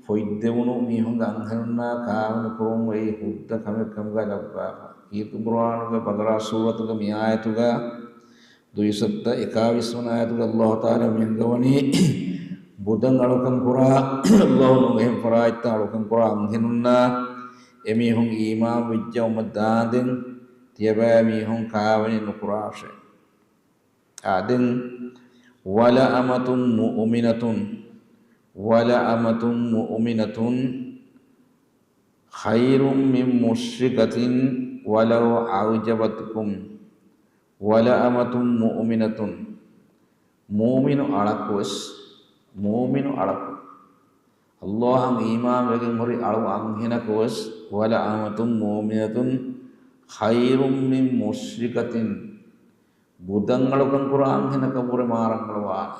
ފޮތްދެވުނު މީހުންގެ އަންހެނުންނާ ކާވެނި ކުރުން އެއީ ހުއްދަ ކަމެއް ކަމުގައި ލައްވާފަ. ކީރިތި ޤުރުއާނުގެ ބަޤަރާ ސޫރަތުގެ މި އާޔަތުގަ ދުއިސައްތަ އެކާވީސް ވަނަ އާޔަތުގަ ﷲ ތަޢާލާ މި އަންގަވަނީ، ބުދަށް އަޅުކަން ކުރާ ﷲ ނޫން އެހެން ފަރާތްތައް އަޅުކަން ކުރާ އަންހެނުންނާ އެމީހުން އީމާން ވެއްޖައުމަށް ދާނދެން ތިޔަބައިމީހުން ކާވެނި ނުކުރާށޭ. އާދެން، ولأمة مؤمنة، ولأمة مؤمنة خير من مشركة ولو أعجبتكم، ولأمة مؤمنة، މޫމިނު އަޅަކުވެސް، މޫމިނު އަޅަކު، ﷲ އަށް އީމާން ވެގެން ހުރި އަޅު އަންހެނަކުވެސް، ولأمة مؤمنة خير من مشركة، ބުދަށް އަޅުކަން ކުރާ އަންހެނަކަށްވުރެ މާ ރަނގަޅުވާނެ.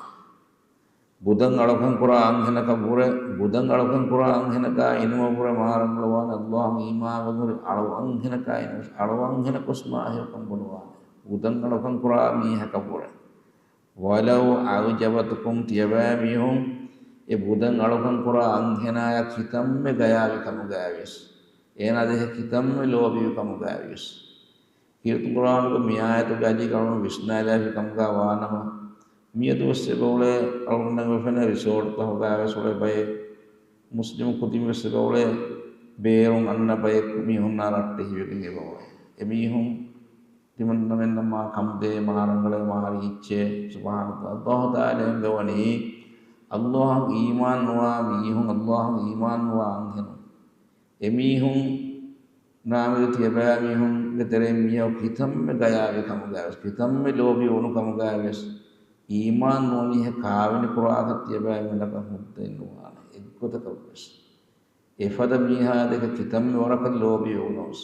ބުދަށް އަޅުކަން ކުރާ އަންހެނަކަށްވުރެ، ބުދަށް އަޅުކަން ކުރާ އަންހެނަކާ އިނުމަށްވުރެ މާ ރަނގަޅުވާނެ. ﷲ އަށް އީމާން ވެގެން ހުރި އަޅު އަންހެނަކާ އިނުމަށް، އަޅު އަންހެނަކުވެސް މާ ހެޔޮކަން ބޮޑުވާނެ. ބުދަށް އަޅުކަން ކުރާ މީހަކަށްވުރެ. ولو أعجبتكم، ތިޔަބައިމީހުން އެ ބުދަށް އަޅުކަން ކުރާ އަންހެނާޔަށް ކިތަންމެ ގަޔާވި ކަމުގައިވިޔަސް، އޭނާ ދެކެ ކިތަންމެ ލޯބިވި ކަމުގައިވިޔަސް. ކީރިތި ޤުރުއާނުގެ މި އާޔަތުގައި އަދި އަޅުގަނޑު ވިސްނާލާފި ކަމުގަ ވާނަމަ، މިއަދުވެސް އެބައުޅޭ އަޅުގަނޑަށް އެބަ ފެނޭ ރިސޯޓްތަކުގައިވެސް އުޅޭ ބައެއް މުސްލިމު ކުދިންވެސް އެބައުޅޭ ބޭރުން އަންނަ ބައެއް މީހުންނާ ރައްޓެހިވެގެން އެބައުޅޭ. އެމީހުން ތިމަންނަމެންނަށް މާ ކަމުދޭ، މާ ރަނގަޅޭ، މާ ރީއްޗޭ. ސުބްޙާނަﷲ. ﷲ ތަޢާލާ އެންގަވަނީ، ﷲ އަށް އީމާން ނުވާ މީހުން، ﷲ އަށް އީމާން ނުވާ އަންހެނުން، އެމީހުން ނާމެދު ތިޔަބައިމީހުންގެ ތެރެއިން މީހަކު ކިތަންމެ ގަޔާވި ކަމުގައިވެސް، ކިތަންމެ ލޯބި އޮނު ކަމުގައިވެސް، އީމާން ނުވަނީހެއް ކާވެނި ކުރާކަށް ތިޔަބައިމީހުންނަކަށް ހުއްދައެއް ނުވާނެ އެއްގޮތަކަށްވެސް. އެފަދަ މީހާ ދެކެ ކިތަންމެ ވަރަކަށް ލޯބި އޮނުވެސް،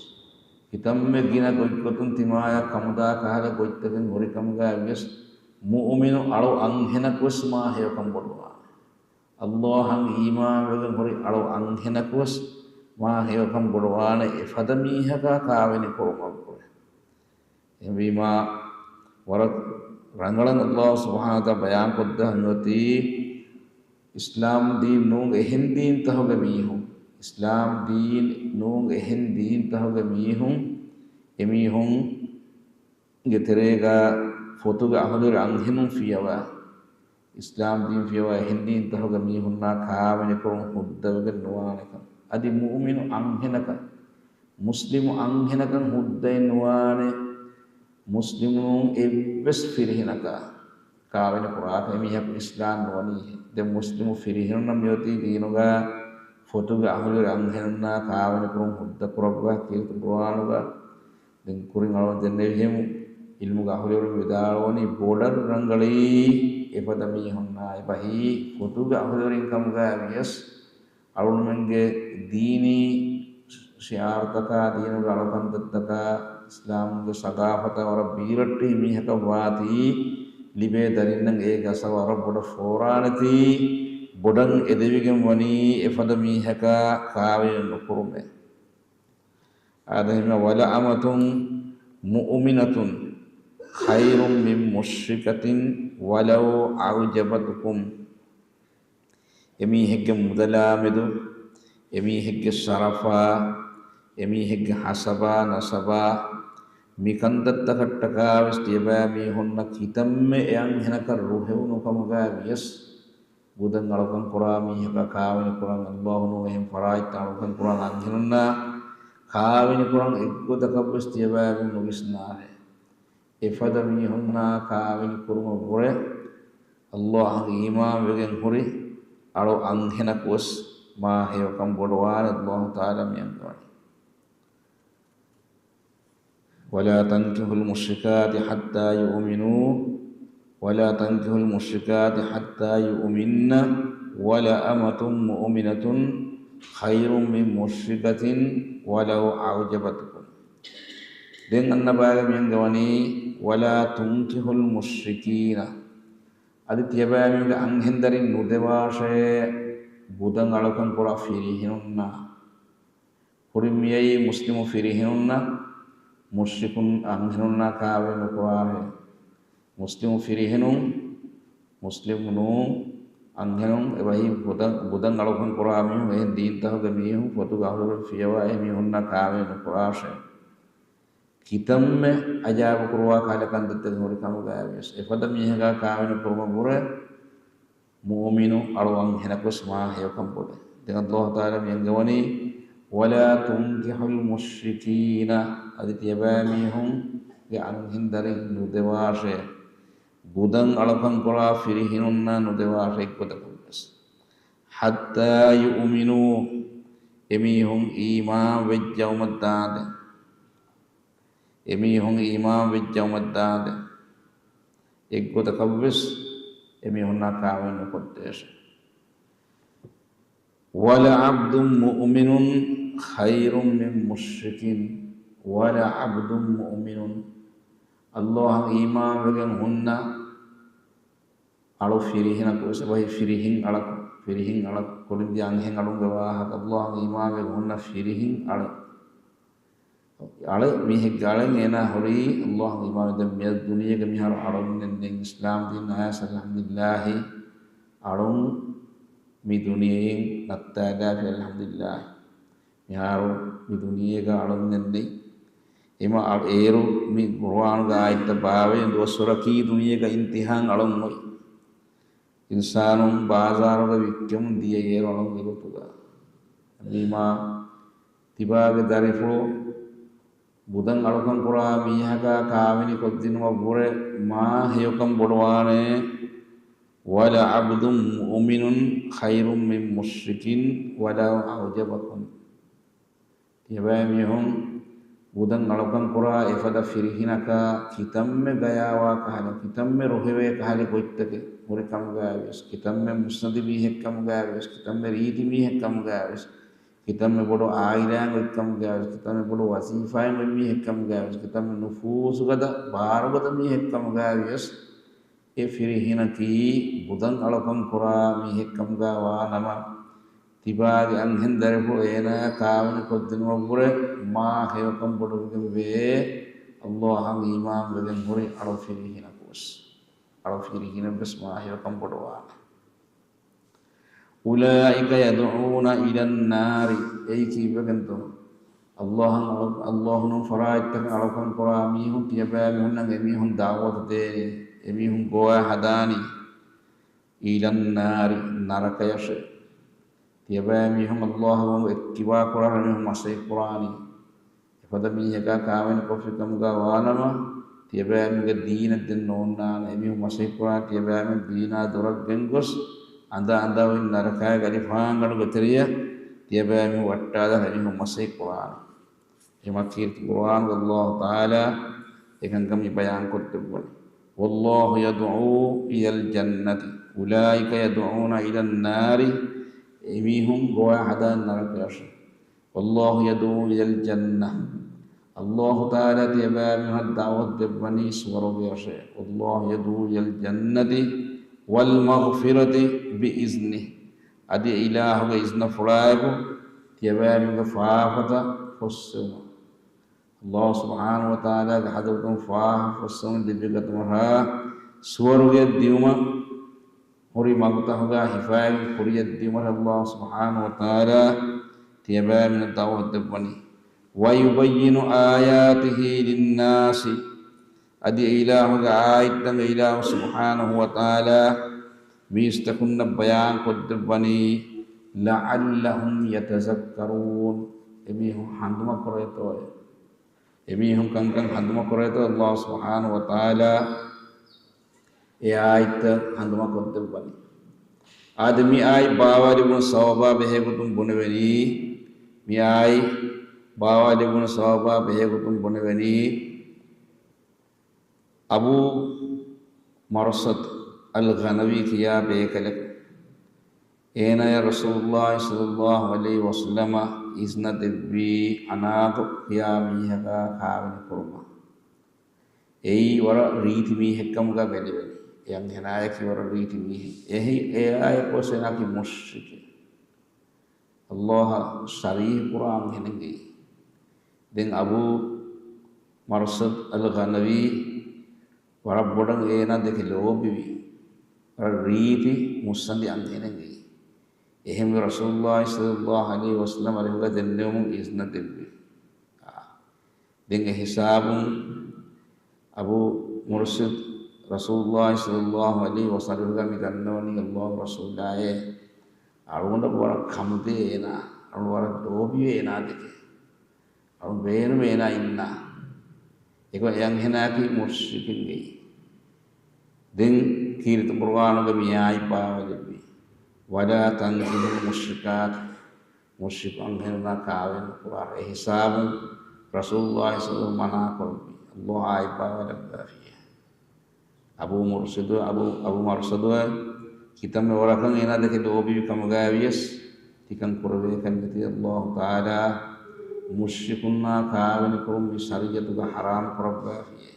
ކިތަންމެ ގިނަ ގޮތްގޮތުން ތިމާޔަށް ކަމުދާ ކަހަލަ ގޮތްތަކެއް ހުރި ކަމުގައި ވިޔަސް، މުއުމިނު އަޅު އަންހެނަކުވެސް މާ ހެޔޮކަން ބޮޑުވާނެ. ﷲ އަށް އީމާން ވެގެން ހުރި އަޅު އަންހެނަކުވެސް މާ ހެޔޮކަން ބޮޑުވާނެ އެފަދަ މީހަކާ ކާވެނި ކުރުމަށްވުރެ. އެހެންވީމާ، ވަރަށް ރަނގަޅަށް ﷲ ސުބްޙާނަހޫ ވަތަޢާލާ ބަޔާންކޮށްދޭ ހަމައޮތީ، އިސްލާމް ދީން ނޫން އެހެން ދީންތަކުގެ މީހުން، އިސްލާމް ދީން ނޫން އެހެން ދީންތަކުގެ މީހުން، އެމީހުންގެ ތެރޭގަ ފޮތުގެ އަހުލުވެރި އަންހެނުން ފިޔަވާ، އިސްލާމް ދީން ފިޔަވާ އެހެން ދީންތަކުގެ މީހުންނާ ކާވެނިކުރުން ހުއްދަވެގެން ނުވާނެކަން. އަދި މުއުމިނު އަންހެނަކަށް، މުސްލިމު އަންހެނަކަށް ހުއްދައެއް ނުވާނެ، މުސްލިމުން އެއްވެސް ފިރިހެނަކާ ކާވެނި ކުރާކަށް، އެމީހަކު އިސްލާމް ނުވަނީހެއް. ދެން މުސްލިމު ފިރިހެނުންނަށް މިއޮތީ ދީނުގަ ފޮތުގެ އަހުލުވެރި އަންހެނުންނާ ކާވެނިކުރުން ހުއްދަ ކުރައްވާ ކީރިތި ޤުރުއާނުގަ. ދެން ކުރިން އަޅުގަނޑު ދެންނެވިހެން، ޢިލްމުގެ އަހުލުވެރިން ވިދާޅުވަނީ، ބޮޑަށް ރަނގަޅީ އެފަދަ މީހުންނާ އެބަހީ ފޮތުގެ އަހުލުވެރިން ކަމުގައި ވިޔަސް، އަޅުގަނޑުމެންގެ ދީނީ ޝިޢާރުތަކާ، ދީނުގެ އަޅުކަންތައްތަކާ، އިސްލާމުގެ ސަގާފަތާ ވަރަށް ބީރައްޓެހި މީހަކަށް ވާތީ، ލިބޭ ދަރިންނަށް އޭގެ އަސަރު ވަރަށް ބޮޑަށް ފޯރާނެތީ، ބޮޑަށް އެދެވިގެން ވަނީ އެފަދަ މީހަކާ ކާވެނި ނުކުރުމޭ. އާދެ، ހިމެނޭ، ولأمة مؤمنة خير من مشركة ولو أعجبتكم. އެމީހެއްގެ މުދަލާމެދު، އެމީހެއްގެ ޝަރަފާ، އެމީހެއްގެ ހަސަބާ، ނަސަބާ، މިކަންތައްތަކަށްޓަކާވެސް ތިޔަބައިމީހުންނަށް ކިތަންމެ އެ އަންހެނަކަށް ރުހެވުނު ކަމުގައި ވިޔަސް، ބުދަށް އަޅުކަން ކުރާ މީހަކާ ކާވެނި ކުރަން، ﷲ ނޫން އެހެން ފަރާތްތައް އަޅުކަން ކުރާ އަންހެނުންނާ ކާވެނި ކުރަން އެއްގޮތަކަށްވެސް ތިޔަބައިމީހުން ނުވިސްނާށޭ. އެފަދަ މީހުންނާ ކާވެނި ކުރުމަށްވުރެ، ﷲ އަށް އީމާންވެގެން ހުރި އަޅު އަންހެނަކުވެސް މާ ހެޔޮކަން ބޮޑުވާނެ. ﷲ ތަޢާލާ މި އަންގަވަނީ. ولا تنكحوا المشركات حتى يؤمنوا، ولا تنكحوا المشركات حتى يؤمن، ولأمة مؤمنة خير من مشركة ولو أعجبتكم. ދެން އަންނަ ބަޔަކަށް މި އަންގަވަނީ، ولا تنكحوا المشركين. އަދި ތިޔަބައިމީހުންގެ އަންހެންދަރިން ނުދެވާށޭ، ބުދަން އަޅުކަން ކުރާ ފިރިހެނުންނާ. ކުރިން މިއައީ މުސްލިމު ފިރިހެނުންނަށް މުޝްރިކުން އަންހެނުންނާ ކާވެނި ނުކުރާށޭ. މުސްލިމު ފިރިހެނުން، މުސްލިމު ނޫން އަންހެނުން، އެބަހީ ބުދަން، ބުދަން އަޅުކަން ކުރާ މީހުން، އެހެން ދީންތަކުގެ މީހުން، ފޮތުގެ އަހުލުވެރިން ފިޔަވާ އެ މީހުންނާ ކާވެނި ނުކުރާށޭ. ކިތަންމެ އަޖާއިބު ކުރުވާ ކަހަލަ ކަންތައްތައް ހުރި ކަމުގައިވިޔަސް، އެފަދަ މީހަކާ ކާވެނި ކުރުމަށްވުރެ މުއުމިނު އަޅު އަންހެނަކުވެސް މާ ހެޔޮކަން ބޮޑޭ. ދެން ﷲ ތަޢާލާ މި އަންގަވަނީ، ولا تنكحوا المشركين، އަދި ތިޔަބައިމީހުންގެ އަންހެންދަރިން ނުދެވާށޭ. ބުދަން އަޅުކަން ކުރާ ފިރިހެނުންނާ ނުދެވާށޭ އެއްގޮތަކަށްވެސް. حتى يؤمنوا، އެމީހުން އީމާން ވެއްޖައުމަށްދާނދެ. އެމީހުން އީމާން ވެއްޖައުމަށްދާނދެ. އެއްގޮތަކަށްވެސް އެމީހުންނާ ކާވެނި ނުކޮށްދޭށޭ. ولعبد مؤمن خير من مشرك، ولعبد مؤمن. ﷲ އަށް އީމާންވެގެން ހުންނަ އަޅު ފިރިހެނަކު ވެސް، އެބަހީ ފިރިހެން އަޅަކު، ފިރިހެން އަޅަކު، ކުރިން ދިޔަ އަންހެން އަޅުންގެ ވާހަކަ، ﷲ އަށް އީމާންވެގެން ހުންނަ ފިރިހެން އަޅެއް. އަޅެއް، މީހެއްގެ އަޅެއް އޭނާ ހުރީ ﷲ އަށް އީމާންވެ. ދެން މިއަދު ދުނިޔޭގަ މިހާރު އަޅުންނެއް ނެތް. އިސްލާމް ދީން އައިސް އަލްޙަމްދުލިއްލާހި އަޅުން މި ދުނިޔެއިން ނައްތާލާފި އަލްޙަމްދުލިއްލާހި. މިހާރު މި ދުނިޔޭގަ އަޅުންނެއް ނެތް. އެމަ އަ-، އޭރު މި ޤުރުއާނުގެ އާޔަތްތައް ބާވައިގެން ދުވަސްވަރަކީ ދުނިޔޭގަ އިންތިހާން އަޅުން އޮތް. އިންސާނުން ބާޒާރުގަ ވިއްކެމުން ދިޔަ އޭރު އަޅުން އެގޮތުގަ. މީމާ ތިބާގެ ދަރިފުޅު ބުދަން އަޅުކަން ކުރާ މީހަކާ ކާވެނި ކޮށްދިނުމަށްވުރެ މާ ހެޔޮކަން ބޮޑުވާނެ. ولعبد مؤمن خير من مشرك ولو أعجبكم. ތިޔަބައިމީހުން ބުދަން އަޅުކަން ކުރާ އެފަދަ ފިރިހެނަކާ ކިތަންމެ ގަޔާވާ ކަހަލަ، ކިތަންމެ ރޮހެވޭ ކަހަލި ގޮތްތަކެއް ހުރި ކަމުގައިވިޔަސް، ކިތަންމެ މުއްސަނދި މީހެއް ކަމުގައިވިޔަސް، ކިތަންމެ ރީތި މީހެއް ކަމުގައިވިޔަސް، ކިތަންމެ ބޮޑު އާއިލާއެއް އޮތް ކަމުގައިވިޔަސް، ކިތަންމެ ބޮޑު ވަޒީފާއެއް އޮތް މީހެއް ކަމުގައިވިޔަސް، ކިތަންމެ ނުފޫޒުގަދަ ބާރުގަދަ މީހެއް ކަމުގައިވިޔަސް، އެ ފިރިހެނަކީ ބުދަން އަޅުކަން ކުރާ މީހެއް ކަމުގަ ވާނަމަ، ތިބާގެ އަންހެން ދަރިފުޅު އޭނާއާ ކާވެނި ކޮށްދިނުމަށްވުރެ މާ ހެޔޮކަން ބޮޑުވެގެންވޭ، ﷲ އަށް އީމާންވެގެން ހުރި އަޅު ފިރިހެނަކުވެސް. އަޅު ފިރިހެނެއްވެސް މާ ހެޔޮކަން ބޮޑުވާނެ. أولئك يدعون إلى النار. އެއީ ކީއްވެގެންތޯ؟ ﷲ އަށް، ﷲ ނޫން ފަރާތްތަކަށް އަޅުކަން ކުރާ މީހުން ތިޔަބައިމީހުންނަށް އެމީހުން ދަޢުވަތު ދޭނީ، އެމީހުން ގޮވާ ހަދާނީ. إلى النار، ނަރަކަޔަށޭ. ތިޔަބައިމީހުން ﷲ އަށް އެއްކިބާ ކުރާ އެމީހުން މަސައްކަތް ކުރާނީ. އެފަދަ މީހަކާ ކާވެނި ކޮށްފި ކަމުގަ ވާނަމަ، ތިޔަބައިމީހުންގެ ދީނަށް ދެން ނޯންނާނެ. އެމީހުން މަސައްކަތް ކުރާނީ ތިޔަބައިމީހުން ދީނާ ދުރަށް ގެންގޮސް، އަނދަ އަނދަވައި ނަރަކައިގެ އަލިފާންގަނޑުގެ ތެރެޔަށް ތިޔަބައިމީހުން ވައްޓާލާ އެމީހުން މަސައްކަތް ކުރާނެ. އެމަ ކީރިތި ޤުރުއާނުގަ ﷲ ތަޢާލާ އެކަންކަން މި ބަޔާންކޮށްދެއްވަނީ. والله يدعو إلى الجنة، أولئك يدعون إلى النار، އެމީހުން ގޮވާ ހަދާނީ ނަރަކަޔަށޭ. والله يدعو إلى الجنة، ﷲ ތަޢާލާ ތިޔަބައިމީހުންނަށް ދަޢުވަތު ދެއްވަނީ ސުވަރުގެޔަށޭ. والله يدعو إلى الجنة والمغفرة بإذنه، އަދި އެ އިލާހުގެ އިޒްނަފުޅާއެކު ތިޔަބައިމީހުންގެ ފާފަތައް ފޮއްސެވުމަށް. ﷲ ސުބްޙާނަހޫ ވަތަޢާލާގެ ޙަޟްރަތުން ފާފަ ފޮއްސެވުން ލިބިގަތުމަށާ، ސުވަރުގެއަށް ދިއުމަށް، ހުރި މަގުތަކުގަ ހިފައިގެން ކުރިޔަށް ދިއުމަށް ﷲ ސުބްޙާނަހޫ ވަތަޢާލާ ތިޔަބައިމީހުންނަށް ދަޢުވަތު ދެއްވަނީ. ويبين آياته للناس، އަދި އެ އިލާހުގެ އާޔަތްތައް އެ އިލާހު ސުބްޙާނަހޫ ވަތަޢާލާ މީސްތަކުންނަށް ބަޔާންކޮށްދެއްވަނީ، لعلهم يتذكرون، އެމީހުން ހަނދުމަ ކުރޭތޯއޭ؟ އެމީހުން ކަންކަން ހަނދުމަ ކުރޭތޯ؟ އަލްލާހު ސުބްޙާނަހު ވަތަޢާލާ އެ އާޔަތްތައް ހަނދުމަ ކޮށްދެއްވަނީ. އާދެ، މި އާޔަތް ބާވާލެވުނު ސަބަބާ ބެހޭގޮތުން ބުނެވެނީ، މި އާޔަތް ބާވާލެވުނު ސަބަބާ ބެހޭގޮތުން ބުނެވެނީ، އަބޫ މަރްޞަދު އަލްޣަނަވީ ކިޔާ ބޭކަލަކު، އޭނާޔަށް ރަސޫލުﷲ ޞައްލަﷲ ޢަލައިހި ވަސައްލަމަ އިޒްނަ ދެއްވީ އަނާގޮ ކިޔާ މީހަކާ ކާވެނި ކުރުމަށް. އެއީ ވަރަށް ރީތި މީހެއްކަމުގަ ބެލެވެނީ. އެ އަންހެނާޔަކީ ވަރަށް ރީތި މީހެއް. އެހި، އެއާއެކުވެސް އޭނާއަކީ މުޝްރިކެއް. އަލްލާހަށް ޝަރީކު ކުރާ އަންހެނެއްގައި. ދެން އަބޫ މަރްޞަދު އަލްޣަނަވީ ވަރަށް ބޮޑަށް އޭނާ ދެކެ ލޯބިވި، ވަރަށް ރީތި މުއްސަނދި އަންހެނެއްގައި. އެހެންވެ ރަސޫލުﷲ ޞައްލަﷲ ޢަލައިހި ވަސައްލަމަ އަރިހުގަ ދެންނެވުމުން އިޒްނަ ދެއްވި. ދެން އެ ހިސާބުން އަބޫ މަރްޞަދު ރަސޫލުﷲ ޞައްލަﷲ ޢަލައިހި ވަސައްލަމަ އަރިހުގަ މި ދަންނަވަނީ އަލްލާހު ރަސޫލާއޭ. އަޅުގަނޑަށް ވަރަށް ކަމުދޭ އޭނާ، އަޅު ވަރަށް ލޯބިވޭ އޭނާ ދެކެ. އަޅު ބޭނުމޭ އޭނާ އިންނާ. އެކަމަ އެ އަންހެނާއަކީ މުޝްރިކުންގެ. ދެން ކީރިތި ޤުރުއާނުގަ މި އާޔަތް ބާވައިލެއްވި، "ولا تنكحوا المشركات." މުޝްރިކު އަންހެނުންނާ ކާވެނި ކުރާ. އެ ހިސާބުން ރަސޫލުﷲ ޞައްލަﷲ ޢަލައިހި ވަސައްލަމަ މަނާ ކުރެއްވި. އަލްލާހު އާޔަތް ބާވައިލައްވާފިއޭ. އަބޫ މަރްޞަދު، އަބޫ، އަބޫ މަރްޞަދު ކިތަންމެ ވަރަކަށް އޭނާ ދެކެ ލޯބިވި ކަމުގައި ވިޔަސް، ތިކަން ކުރެވޭކަށް ނެތި. އަލްލާހު ތަޢާލާ މުޝްރިކުންނާ ކާވެނި ކުރުން މި ޝަރީޢަތުގަ ޙަރާމް ކުރައްވާފިއޭ.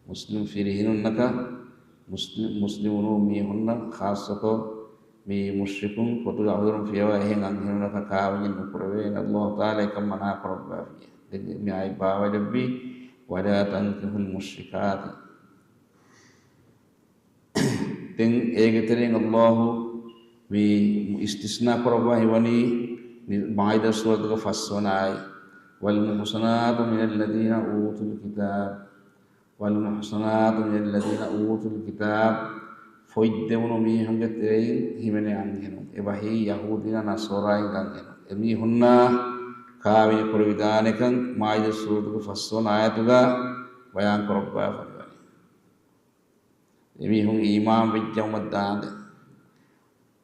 މުސްލިމް ފިރިހެނުންނަކަށް، މުސްލިމް، މުސްލިމު ނޫން މީހުންނަށް، ޚާއްޞަކޮށް މި މުޝްރިކުން ފޮތުގެ އަހުލުން ފިޔަވާ އެހެން އަންހެނުންނަކަށް ކާވެނި ނުކުރެވޭނެ. އަލްލާހު ތަޢާލާ އެކަން މަނާ ކުރައްވާފިއޭ. ދެން މި އާޔަތް ބާވައިލެއްވީ، "ولا تنكحوا المشركات." ދެން އޭގެ ތެރެއިން އަލްލާހު މި އިސްތިސްނާ ކުރައްވާ ހިވަނީ މި މާއިދާ ސޫރަތުގެ ފަސްވަނަ އާޔަތް، "والمحصنات من الذين أوتوا الكتاب." "والمحصنات من الذين أوتوا الكتاب." ފޮތް ދެވުނު މީހުންގެ ތެރެއިން ހިމެނޭ އަންހެނުން. އެބަހީ ޔަހޫދީންނާ ނަޞާރާއިންގެ އަންހެނުން. އެމީހުންނާ ކާވެނި ކުރެވިދާނެކަން މާއިދާ ސޫރަތުގެ ފަސްވަނަ އާޔަތުގަ ބަޔާން ކުރައްވާފައިވަނީ. އެމީހުން އީމާން ވެއްޖައުމަށް ދާނދެ.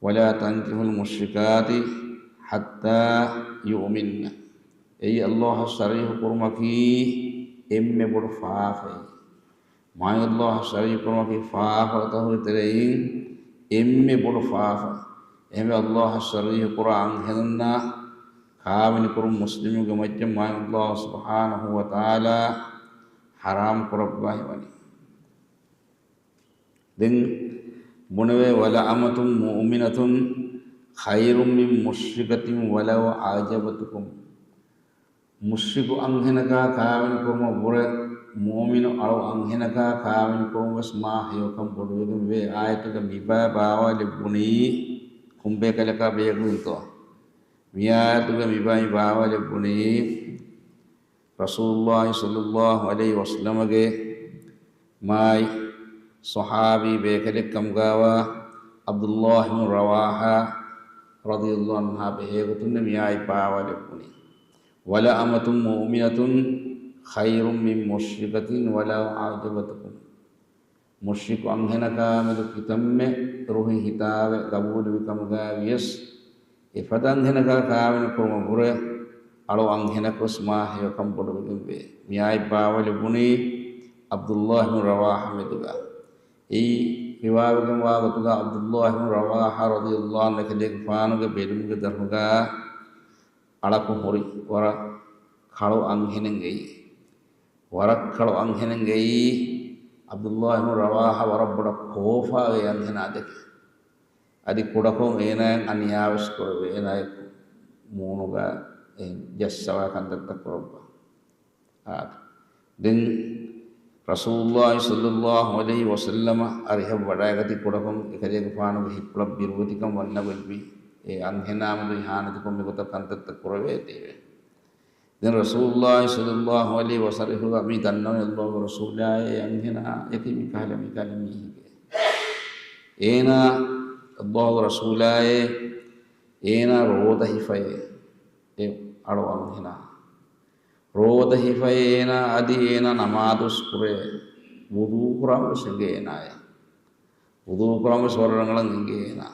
"ولا تنكحوا المشركات حتى يؤمن." އެއީ އަލްލާހަށް ޝަރީކު ކުރުމަކީ އެންމެ ބޮޑު ފާފައެއް. މާތް އަލްލާހަށް ޝަރީކު ކުރުމަކީ ފާފަތަކުގެ ތެރެއިން އެންމެ ބޮޑު ފާފަ. އެހެންވެ އަލްލާހަށް ޝަރީކު ކުރާ އަންހެނުންނާ ކާވެނި ކުރުން މުސްލިމުންގެ މައްޗަށް މާތް އަލްލާހު ސުބްޙާނަހު ވަ ތަޢާލާ ޙަރާމް ކުރައްވާ ހިވަނީ. ދެން ބުނެވޭ، "ولأمة مؤمنة خير من مشركة ولو أعجبتكم." މުޝްރިކު އަންހެނަކާ ކާވެނި ކުރުމަށް ވުރެ މުއުމިނު އަޅު އަންހެނަކާ ކާވެނި ކުރުން ވެސް މާ ހެޔޮކަން ބޮޑުވެގެން ވޭ. އާޔަތުގަ މިބާ ބާވާލެއްވުނީ ކޮންބޭކަލަކާ ބެހޭގޮތުންތޯ؟ މި އާޔަތުގަ މިބާ ބާވާލެއްވުނީ ރަސޫލުﷲ ޞައްލަﷲ ޢަލައިހި ވަސައްލަމަގެ މާތް ޞަޙާބީ ބޭކަލެއް ކަމުގައިވާ ޢަބްދުﷲ ބިން ރަވާޙާ ރަޟިޔަﷲ ޢަންހާ ބެހޭގޮތުން މި އާޔަތް ބާވާލެއްވުނީ. "ولأمة مؤمنة خير من مشركة ولو أعجبتكم." މުޝްރިކު އަންހެނަކާމެދު ކިތަންމެ ރުހި ހިތާވެ ގަބޫލުވި ކަމުގައި ވިޔަސް، އެފަދަ އަންހެނަކާ ކާވެނި ކުރުމަށް ވުރެ އަޅު އަންހެނަކުވެސް މާ ހެޔޮކަން ބޮޑުވެގެންވޭ. މި އާޔަތް ބާވާލެއްވުނީ ޢަބްދުﷲ ބިން ރަވާޙާ މެދުގަ. އެއީ ރިވާވެގެންވާ ގޮތުގަ ޢަބްދުﷲ ބިން ރަވާޙާ ރަޟިޔަﷲ ޢަންހު އެކަލޭގެފާނުގެ ބެލުމުގެ ދަށުގަ އަޅަކު ހުރި ވަރަށް ކަޅު އަންހެނެއްގައި، ވަރަށް ކަޅު އަންހެނެއްގައި ޢަބްދުﷲ ބިން ރަވާޙާ ވަރަށް ބޮޑަށް ކޯފާވޭ އަންހެނާ ދެކެ. އަދި ކުޑަކޮށް އޭނާއަށް އަނިޔާވެސް ކުރެވޭ. އޭނާއަށް މޫނުގަ ޖައްސަވާ ކަންތައްތައް ކުރައްވާ. އާދެ. ދެން ރަސޫލުﷲ ޞައްލަﷲ ޢަލައިހި ވަސައްލަމަ އަރިހަށް ވަޑައިގަތީ ކުޑަކޮށް އެކަލޭގެފާނުގެ ހިތްޕުޅަށް ބިރުގަތިކަން ވަންނަ ގޮތްވީ. އެ އަންހެނާމެދު އިހާނެތިކޮށް މިގޮތަށް ކަންތައްތައް ކުރެވޭތީވެ. ދެން ރަސޫލުﷲ ޞައްލަﷲ ޢަލައިހި ވަސައްލަމަ މި ދަންނަވަނީ ﷲ ގެ ރަސޫލާއޭ އަންހެނާ އެކި މިކަހަލަ މިކަހަލަ މީހެކޭ. އޭނާ ﷲ ގެ ރަސޫލާއޭ އޭނާ ރޯދަ ހިފައޭ. އެ އަޅު އަންހެނާ. ރޯދަ ހިފައޭ އޭނާ، އަދި އޭނާ ނަމާދުވެސް ކުރޭ. ވުޟޫ ކުރަން ވެސް އެނގޭ އޭނާއަށް. ވުޟޫ ކުރަން ވެސް ވަރަށް ރަނގަޅަށް އެނގޭ އޭނާ.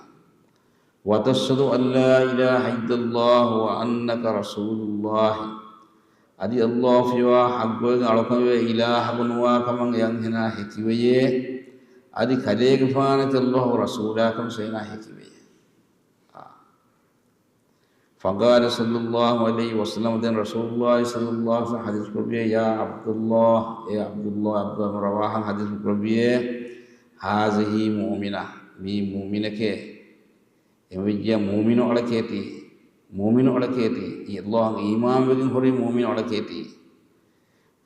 وتشهد أن لا إله إلا الله وأنك رسول الله. އަދި ﷲ ފިޔަވާ ޙައްޤުވެގެން އަޅުކަމެވެ. އިލާހަކު ނުވާ ކަމަށް އެ އަންހެނާ ހެކިވެޔޭ. އަދި ކަލޭގެފާނަކީ ﷲ ގެ ރަސޫލާ ކަމަށް އޭނާ ހެކިވެޔޭ. އާ. فقال صلى الله عليه وسلم، ދެން ރަސޫލުﷲ ޞައްލަﷲ ޢަލައިހި ވަސައްލަމަ ޙަދީޘް ކުރެއްވިއޭ، يا عبد الله، އޭ ޢަބްދުﷲ، ޢަބްދުﷲ ބިން ރަވާޙާ ޙަދީޘް ކުރެއްވިއޭ، هذه مؤمنة، މީ މުއުމިނަކޭ. އެހެންވެއްޖެ މުއުމިނު އަޅެކޭތީ، މުއުމިނު އަޅެކޭތީ، ﷲ އަށް އީމާންވެގެން ހުރި މުއުމިނު އަޅެކޭތީ.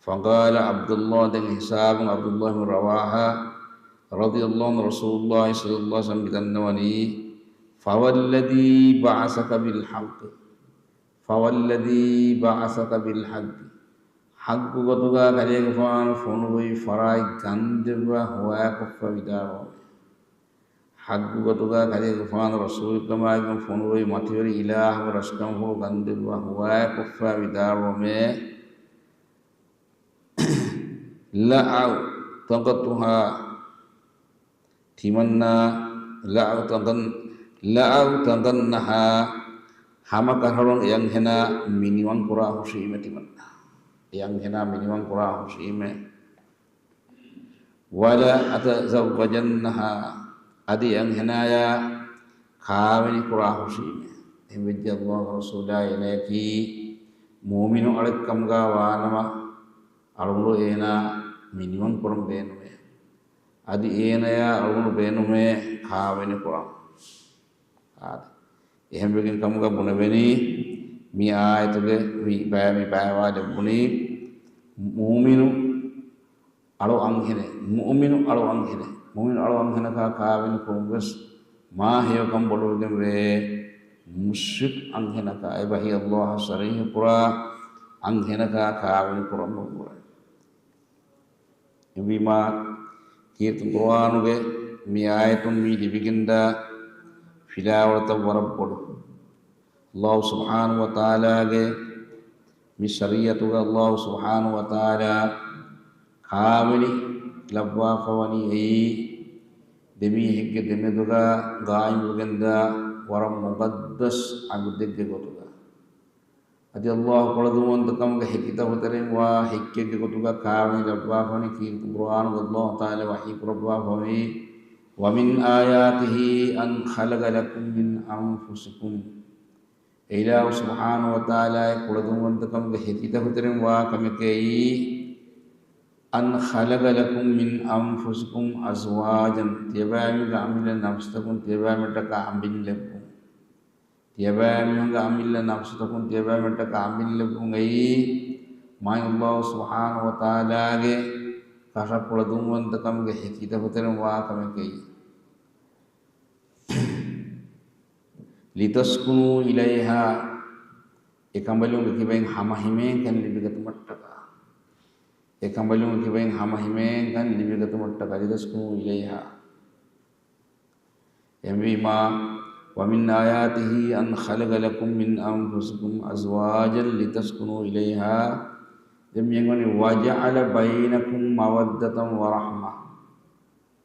فقال عبد الله، ދެން ހިސާބުން ޢަބްދުﷲ ބިން ރަވާޙާ ރަޟިޔަﷲ ޢަންހު، ރަސޫލުﷲ ޞައްލަﷲ ޢަލައިހި ވަސައްލަމަ މި ދަންނަވަނީ، فوالذي بعثك بالحق، فوالذي بعثك بالحق، ޙައްޤު ގޮތުގަ ކަލޭގެފާނު ފޮނުވި ފަރާތް ގަންދެއްވާ ހުވާކޮށްފަ ވިދާޅުވަމޭ. ޙައްޤު ގޮތުގަ ކަލޭގެފާނު ރަސޫލުކަމާގެން ފޮނުވި މަތިވެރި އިލާހުގެ ރަސްކަންފުޅު ގަންދެއްވާ ހުވާކޮށްފަ ވިދާޅުވަމޭ. لأعتقتها، ތިމަންނާ، لأعتقن، لأعتقنها، ހަމަކަށަވަރުން އެ އަންހެނާ މިނިވަންކުރާ ހުށީމޭ ތިމަންނާ. އެ އަންހެނާ މިނިވަންކުރާ ހުށީމޭ. ولأتزوجنها، އަދި އެ އަންހެނާޔާ ކާވެނި ކުރާ ހުށީމޭ. އެހެންވެއްޖެ ﷲ ގެ ރަސޫލާ އޭނަޔަކީ މުއުމިނު އަޅެއްކަމުގަ ވާނަމަ، އަޅުގަނޑު އޭނާ މިނިވަން ކުރަން ބޭނުމޭ. އަދި އޭނަޔާ އަޅުގަނޑު ބޭނުމޭ ކާވެނި ކުރަން. އާދެ. އެހެންވެގެން ކަމުގަ ބުނެވެނީ، މި އާޔަތުގެ މި ބަޔާ-، މި ބަޔާވާލެއްވުނީ، މުއުމިނު އަޅު އަންހެނެއް، މުއުމިނު އަޅު އަންހެނެއް، މުއުމިނު އަޅު އަންހެނަކާ ކާވެނި ކުރުން ވެސް މާ ހެޔޮކަން ބޮޑުވެގެން ވޭ. މުޝްރިކް އަންހެނަކާ، އެބަހީ ﷲ އަށް ޝަރީކު ކުރާ އަންހެނަކާ ކާވެނި ކުރަން ނުކުރޭ. އެހެންވީމާ، ކީރިތި ޤުރުއާނުގެ މި އާޔަތުން މި ލިބިގެންދާ ފިލާވަޅުތައް ވަރަށް ބޮޑު. ﷲ ސުބްޙާނަހޫ ވަތަޢާލާގެ މި ޝަރީޢަތުގަ ﷲ ސުބްޙާނަހޫ ވަތަޢާލާ ކާވެނި ލައްވާފަވަނީ އެއީ، ދެމީހެއްގެ ދެމެދުގަ ޤާއިމްވެގެންދާ ވަރަށް މުޤައްދަސް ޢަޤްދެއްގެ ގޮތުގަ. އަދި ﷲ ކުޅަދުންވަންތަކަމުގެ ހެކިތަކުތެރެއިން ވާ ހެއްކެއްގެ ގޮތުގަ ކާވެނި ލައްވާފަވަނީ ކީރިތި ޤުރުއާނުގަ ﷲ ތަޢާލާ ވަޙީ ކުރައްވާފަވަނީ، ومن آياته أن خلق لكم من أنفسكم. އެ އިލާހު ސުބްޙާނަހޫ ވަތަޢާލާގެ ކުޅަދުންވަންތަކަމުގެ ހެކިތަކުތެރެއިން ވާ ކަމެކޭ، أن خلق لكم من أنفسكم أزواجا، ތިޔަބައިމީހުންގެ އަމިއްލަ ނަފްސުތަކުން ތިޔަބައިމީހުންނަށްޓަކާ އަނބިން ލެއްވުން. ތިޔަބައިމީހުންގެ އަމިއްލަ ނަފްސުތަކުން ތިޔަބައިމީހުންނަށްޓަކާ އަނބިން ލެއްވުން އެއީ، މާތް ﷲ ސުބްޙާނަހޫ ވަތަޢާލާގެ ކަށަ ކުޅަދުންވަންތަކަމުގެ ހެކިތަކުތެރެއިން ވާ ކަމެކޭ. لتسكنوا إليها، އެކަނބަލުންގެ ކިބައިން ހަމަހިމޭންކަން ލިބިގަތުމަށްޓަކާ. އެކަނބަލުންގެ ކިބައިން ހަމަހިމޭންކަން ލިބިގަތުމަށްޓަކާ، لتسكنوا إليها. އެހެންވީމާ، ومن آياته أن خلق لكم من أنفسكم أزواجا لتسكنوا إليها. ދެން މިއަންގަނީ، وجعل بينكم مودة ورحمة.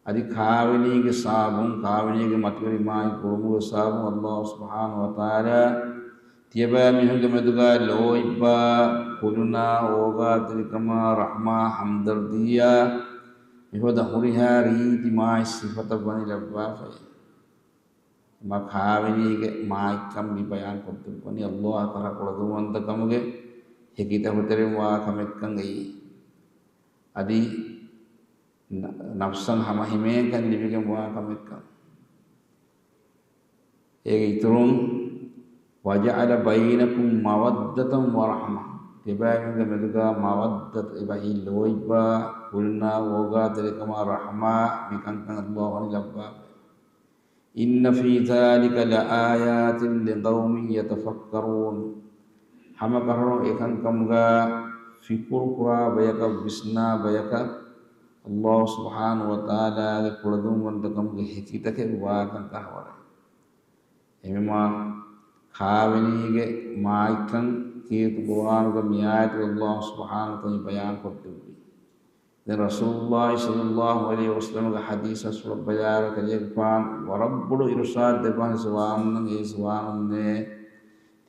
އަދި ކާވެނީގެ ސަބަބުން، ކާވެނީގެ މަތިވެރި މާތް ކުރުމުގެ ސަބަބުން ﷲ ސުބްޙާނަހޫ ވަތަޢާލާ ތިޔަބައިމީހުންގެ މެދުގަ ލޯތްބާ، ކުލުނާ، އޯގާތެރިކަމާ، ރަޙްމާ، ހަމްދަރްދީއާ، މިފަދަ ހުރިހާ ރީތި މާތް ސިފަތައް ވަނީ ލައްވާފައި. މާ ކާވެނީގެ މާތްކަން މި ބަޔާން ކޮށްދެއްވަނީ ﷲ އަށް ކަށަ ކުޅަދުންވަންތަކަމުގެ ހެކިތަކުތެރެއިން ވާ ކަމެއްކަން އެއީ. އަދި ނަ-، ނަފްސަށް ހަމަހިމޭންކަން ލިބިގެން ވާ ކަމެއްކަން. އޭގެ އިތުރުން، وجعل بينكم مودة ورحمة، ތިޔަބައިމީހުންގެ މެދުގަ މަވައްދަތު، އެބަހީ ލޯތްބާ، ކުލުނާ، އޯގާތެރިކަމާ، ރަޙްމާ، މިކަންކަން ﷲ ވަނީ ލައްވާފައި. إن في ذلك لآيات لقوم يتفكرون. ހަމަކަށަވަރުން އެކަންކަމުގަ ފިކުރު ކުރާ ބަޔަކަށް، ވިސްނާ ބަޔަކަށް، ﷲ ސުބްޙާނަހޫ ވަތަޢާލާގެ ކުޅަދުންވަންތަކަމުގެ ހެކިތަކެއް ވާކަން ކަށަވަރެއް. އެހެންވީމާ، ކާވެނީގެ މާތްކަން ކީރިތި ޤުރުއާނުގަ މި އާޔަތުގަ ﷲ ސުބްޙާނަހޫ ވަތަޢާލާ ބަޔާން ކޮށްދެއްވީ. ދެން ރަސޫލުﷲ ޞައްލަﷲ ޢަލައިހި ވަސައްލަމަގެ ޙަދީޘް އަސްލު ބަޔާން ކަލޭގެފާނު ވަރަށް ބޮޑު އިރުޝާދު ދެއްވާނެ ޒުވާނުންނަށް، އޭ ޒުވާނުންނޭ،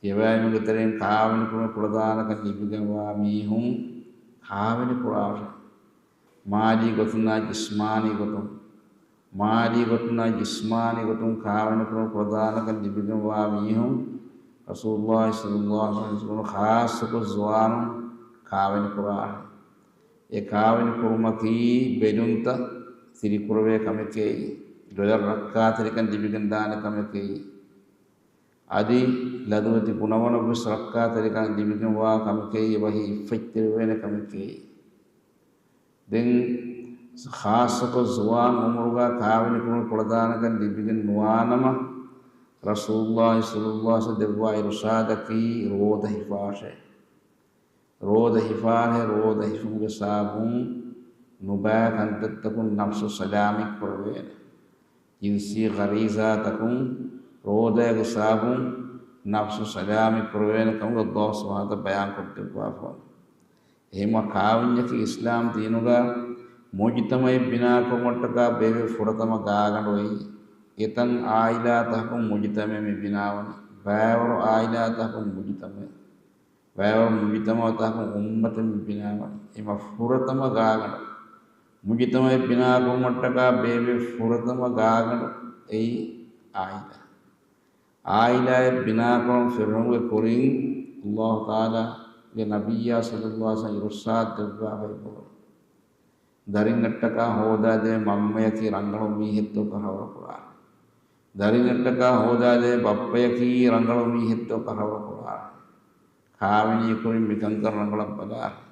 ތިޔަބައިމީހުންގެ ތެރެއިން ކާވެނިކުރުމަށް ކުޅަދާނަކަން ލިބިގެންވާ މީހުން ކާވެނި ކުރާށޭ. މާލީ ގޮތުންނާ ޖިސްމާނީ ގޮތުން، މާލީ ގޮތުންނާ ޖިސްމާނީ ގޮތުން ކާވެނިކުރުމަށް ކުޅަދާނަކަން ލިބިގެންވާ މީހުން ރަސޫލުﷲ ޞައްލަﷲ ޢަލައިހި ވަސައްލަމަ ޚާއްޞަކޮށް ޒުވާނުން ކާވެނި ކުރާށޭ. އެ ކާވެނި ކުރުމަކީ ބެލުންތައް ތިރިކުރެވޭ ކަމެކޭ، ޑޮލަރު ރައްކާތެރިކަން ލިބިގެންދާނެ ކަމެކޭ. އަދި ލަދުވެތި ގުނަވަނަށްވެސް ރައްކާތެރިކަން ލިބިގެންވާ ކަމެކޭ، އެބަހީ އިއްފަތްތެރިވޭނެ ކަމެކޭ. ދެން ޚާއްޞަކޮށް ޒުވާން އުމުރުގަ ކާވެނިކުރުމަށް ކުޅަދާނަކަން ލިބިގެން ނުވާނަމަ، ރަސޫލުﷲ ޞައްލަﷲ ޢަލައިހި ވަސައްލަމަ ދެއްވާ އިރުޝާދަކީ ރޯދަ ހިފާށޭ. ރޯދަ ހިފާށޭ، ރޯދަ ހިފުމުގެ ސަބަބުން ނުބައި ކަންތައްތަކުން ނަފްސު ސަލާމަތް ކުރެވޭނެ. ޖިންސީ ޣަރީޒާތަކުން ރޯދައިގެ ސަބަބުން ނަފްސު ސަލާމަތް ކުރެވޭނެ ކަމުގަ ﷲ ސުބްޙާނަހޫ ވަތަޢާލާ ބަޔާން ކޮށްދެއްވާފަ. އެހެންވީމަ ކާވެންޏަކީ އިސްލާމް ދީނުގަ މުޖުތަމަޢެއް ބިނާކުރުމަށްޓަކާ ބޭއްވި ފުރަތަމަ ގާގަނޑު އެއީ. އެތަން ޢާއިލާތަކުން މުޖުތަމަޢެއް މި ބިނާވަނީ. ބައިވަރު ޢާއިލާތަކުން މުޖުތަމަޢެއް. ބައިވަރު މުޖުތަމަޢުތަކުން އުއްމަތެއް މި ބިނާވަނީ. އެހެންވީމަ ފުރަތަމަ ގާގަނޑު، މުޖުތަމަޢެއް ބިނާކުރުމަށްޓަކާ ބޭއްވި ފުރަތަމަ ގާގަނޑު އެއީ ޢާއިލާ. ޢާއިލާއެއް ބިނާކުރަން ފިރުވުމުގެ ކުރިން ﷲ ތަޢާލާގެ ނަބިއްޔާ ޞައްލަﷲ ޢަލައިހި ވަސައްލަމަ އިރުޝާދު ދެއްވާފައި ބުނުން. ދަރިންނަށްޓަކާ ހޯދާދޭ މަންމަޔަކީ ރަނގަޅު މީހެއްތޯ ކަށަވަރު ކުރާނެ. ދަރިންނަށްޓަކާ ހޯދާދޭ ބައްޕަޔަކީ ރަނގަޅު މީހެއްތޯ ކަށަވަރު ކުރާނެ. ކާވެނީ ކުރިން މިކަންކަން ރަނގަޅަށް ބަލާށޭ.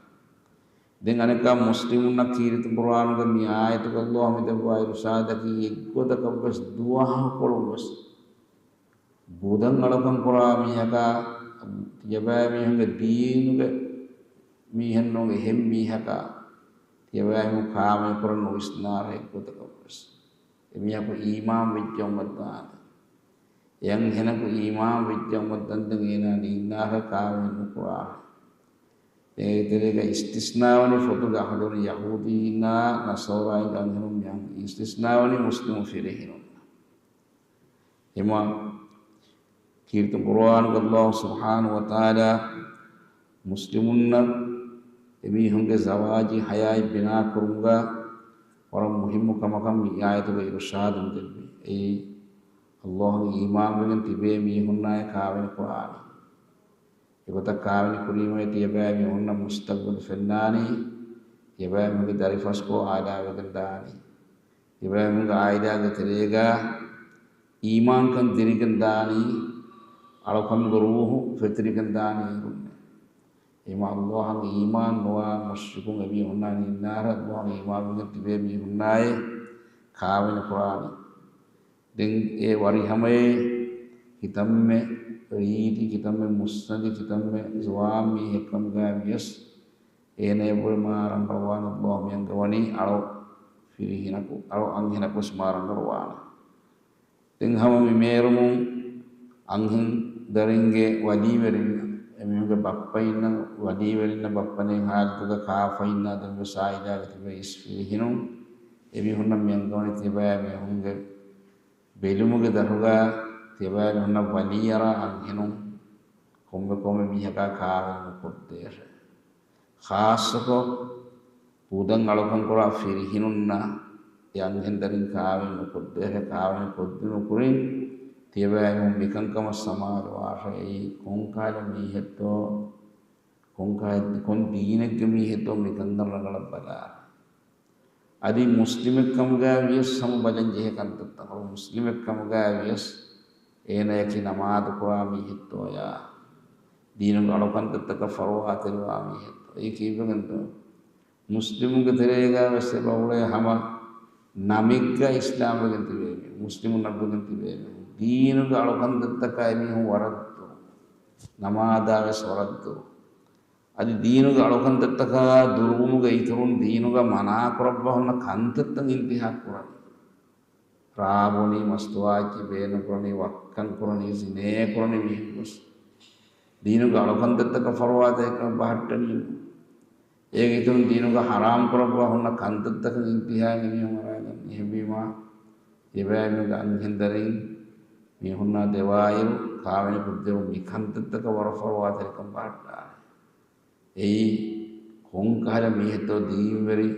ދެން އަނެއްކާ މުސްލިމުންނަށް ކީރިތި ޤުރުއާނުގަ މި އާޔަތުގަ ﷲ މި ދެއްވާ އިރުޝާދަކީ އެއްގޮތަކަށްވެސް ދުވަހަކު ކޮޅުންވެސް ބުދަން އަޅުކަން ކުރާ މީހަކާ، ތިޔަބައިމީހުންގެ ދީނުގެ މީހެއް ނޫން އެހެން މީހަކާ، ތިޔަބައިމީހުން ކާވެނި ކުރަން ނުވިސްނާށޭ އެއްގޮތަކަށްވެސް. އެމީހަކު އީމާން ވެއްޖައުމަށްދާނެ. އެ އަންހެނަކު އީމާން ވެއްޖައުމަށްދާނެ ދެން އޭނާ ނީންނާށޭ ކާވެނި ނުކުރާށޭ. ދެން އޭގެ ތެރޭގަ އިސްތިސްނާވަނީ ފޮތުގަ އަހުލުވެރި ޔަހޫދީންނާ ނަޞާރާއިން އަންހެނުން މި އިސްތިސްނާވަނީ މުސްލިމު ފިރިހެނުން. އެހެންވީމަ ކީރިތި ޤުރުއާނުގަ ﷲ ސުބްޙާނަހޫ ވަތަޢާލާ މުސްލިމުންނަށް އެމީހުންގެ ޒަވާޖީ ޙަޔާތް ބިނާކުރުމުގަ ވަރަށް މުހިއްމު ކަމަކަށް މި އާޔަތުގަ އިރުޝާދު ދެއްވި. އެއީ، ﷲ އަށް އީމާންވެގެން ތިބޭ މީހުންނާއި ކާވެނި ކުރާނީ. އެގޮތަށް ކާވެނި ކުރީމައި ތިޔަބައިމީހުންނަށް މުސްތަޤްބަލު ފެންނާނީ، ތިޔަބައިމީހުންގެ ދަރިފަސްކޮޅު އާލާވެގެން ދާނީ. ތިޔަބައިމީހުންގެ ޢާއިލާގެ ތެރޭގަ އީމާންކަން ދިރިގެން ދާނީ، އަޅުކަމުގެ ރޫޙު ފެތުރިގެން ދާނީ އޭރުންނޭ. އެހެންވީމަ ﷲ އަށް އީމާން ނުވާ މުޝްރިކުން އެމީހުންނާ ނީންނާށޭ، ﷲ އަށް އީމާންވެގެން ތިބޭ މީހުންނާއޭ ކާވެނި ކުރާނީ. ދެން އެ ވަރިހަމައޭ ކިތަންމެ ރީތި، ކިތަންމެ މުއްސަނދި، ކިތަންމެ ޒުވާން މީހެއްކަމުގައި ވިޔަސް، އޭނަޔަށްވުރެ މާ ރަނގަޅުވާނެ، ﷲ މި އަންގަވަނީ އަޅު ފިރިހެނަކު، އަޅު އަންހެނަކުވެސް މާ ރަނގަޅުވާނެ. ދެން ހަމަ މި މޭރުމުން އަންހެން ދަރިންގެ ވަލީވެރިން، އެމީހުންގެ ބައްޕައިންނަށް، ވަލީވެރިންނަށް ބައްޕަ ނެތް ޙާލަތުގަ ކާފައިންނާ ދެންވެސް ޢާއިލާގަ ތިބޭ އިސް ފިރިހެނުން، އެމީހުންނަށް މި އަންގަވަނީ ތިބާ މީހުންގެ ބެލުމުގެ ދަށުގަ ތިބާ މީހުންނަށް ވަލީއަރާ އަންހެނުން ކޮންމެ ކޮންމެ މީހަކާ ކާވެނި ނުކޮށްދޭށޭ. ޚާއްޞަކޮށް ބުދަން އަޅުކަން ކުރާ ފިރިހެނުންނަށް އެ އަންހެން ދަރިން ކާވެނި ނުކޮށްދޭށޭ. ކާވެނި ކޮށްދިނުމުގެ ކުރިން ތިޔަބައިމީހުން މިކަންކަމަށް ސަމާލުވާށޭ. އެއީ ކޮންކަހަލަ މީހެއްތޯ، ކޮންކަހަލަ، ކޮން ދީނެއްގެ މީހެއްތޯ މިކަންކަން ރަނގަޅަށް ބަލާ. އަދި މުސްލިމެއްކަމުގައި ވިޔަސް ހަމަ ބަލަން ޖެހޭ ކަންތައްތައް. މުސްލިމެއްކަމުގައި ވިޔަސް އޭނަޔަކީ ނަމާދު ކުރާ މީހެއްތޯޔާ، ދީނުގެ އަޅުކަންތައްތަކަށް ފަރުވާތެރިވާ މީހެއްތޯ. އެއީ ކީއްވެގެންތޯ؟ މުސްލިމުންގެ ތެރޭގަ ވެސް އެބަ އުޅޭ ހަމަ ނަމެއްގަ އިސްލާމްވެގެން ތިބޭ މީހުން، މުސްލިމުންނަށްވެގެން ތިބޭ މީހުން. ދީނުގެ އަޅުކަންތައްތަކާ އެމީހުން ވަރަށް ދުރު. ނަމާދާ ވެސް ވަރަށް ދުރު. އަދި ދީނުގެ އަޅުކަންތައްތަކާ ދުރުވުމުގެ އިތުރުން ދީނުގަ މަނާކުރައްވާ ހުންނަ ކަންތައްތައް އިންތިހާކު ކުރަނީ. ރާ ބޮނީ، މަސްތުވާއެއްޗެއް ބޭނުންކުރަނީ، ވައްކަން ކުރަނީ، ޒިނޭ ކުރަނީ މިހެން ގޮސް. ދީނުގެ އަޅުކަންތައްތަކަށް ފަރުވާތަކަށް ބަހައްޓަނީ. އޭގެ އިތުރުން ދީނުގަ ޙަރާމް ކުރައްވާ ހުންނަ ކަންތައްތަކަށް އިންތިހާއިން އެމީހުން އަރާގަންނަ. އެހެންވީމާ، ތިޔަބައިމީހުންގެ އަންހެން ދަރިން މީހުންނާ ދެވާއިރު، ކާވެނި ކުށްދެއްވުން މި ކަންތައްތަކަށް ވަރަށް ފަރުވާތެރިކަން ބަހައްޓާނެ. އެއީ، ކޮންކަހަލަ މީހެއްތޯ، ދީންވެރި،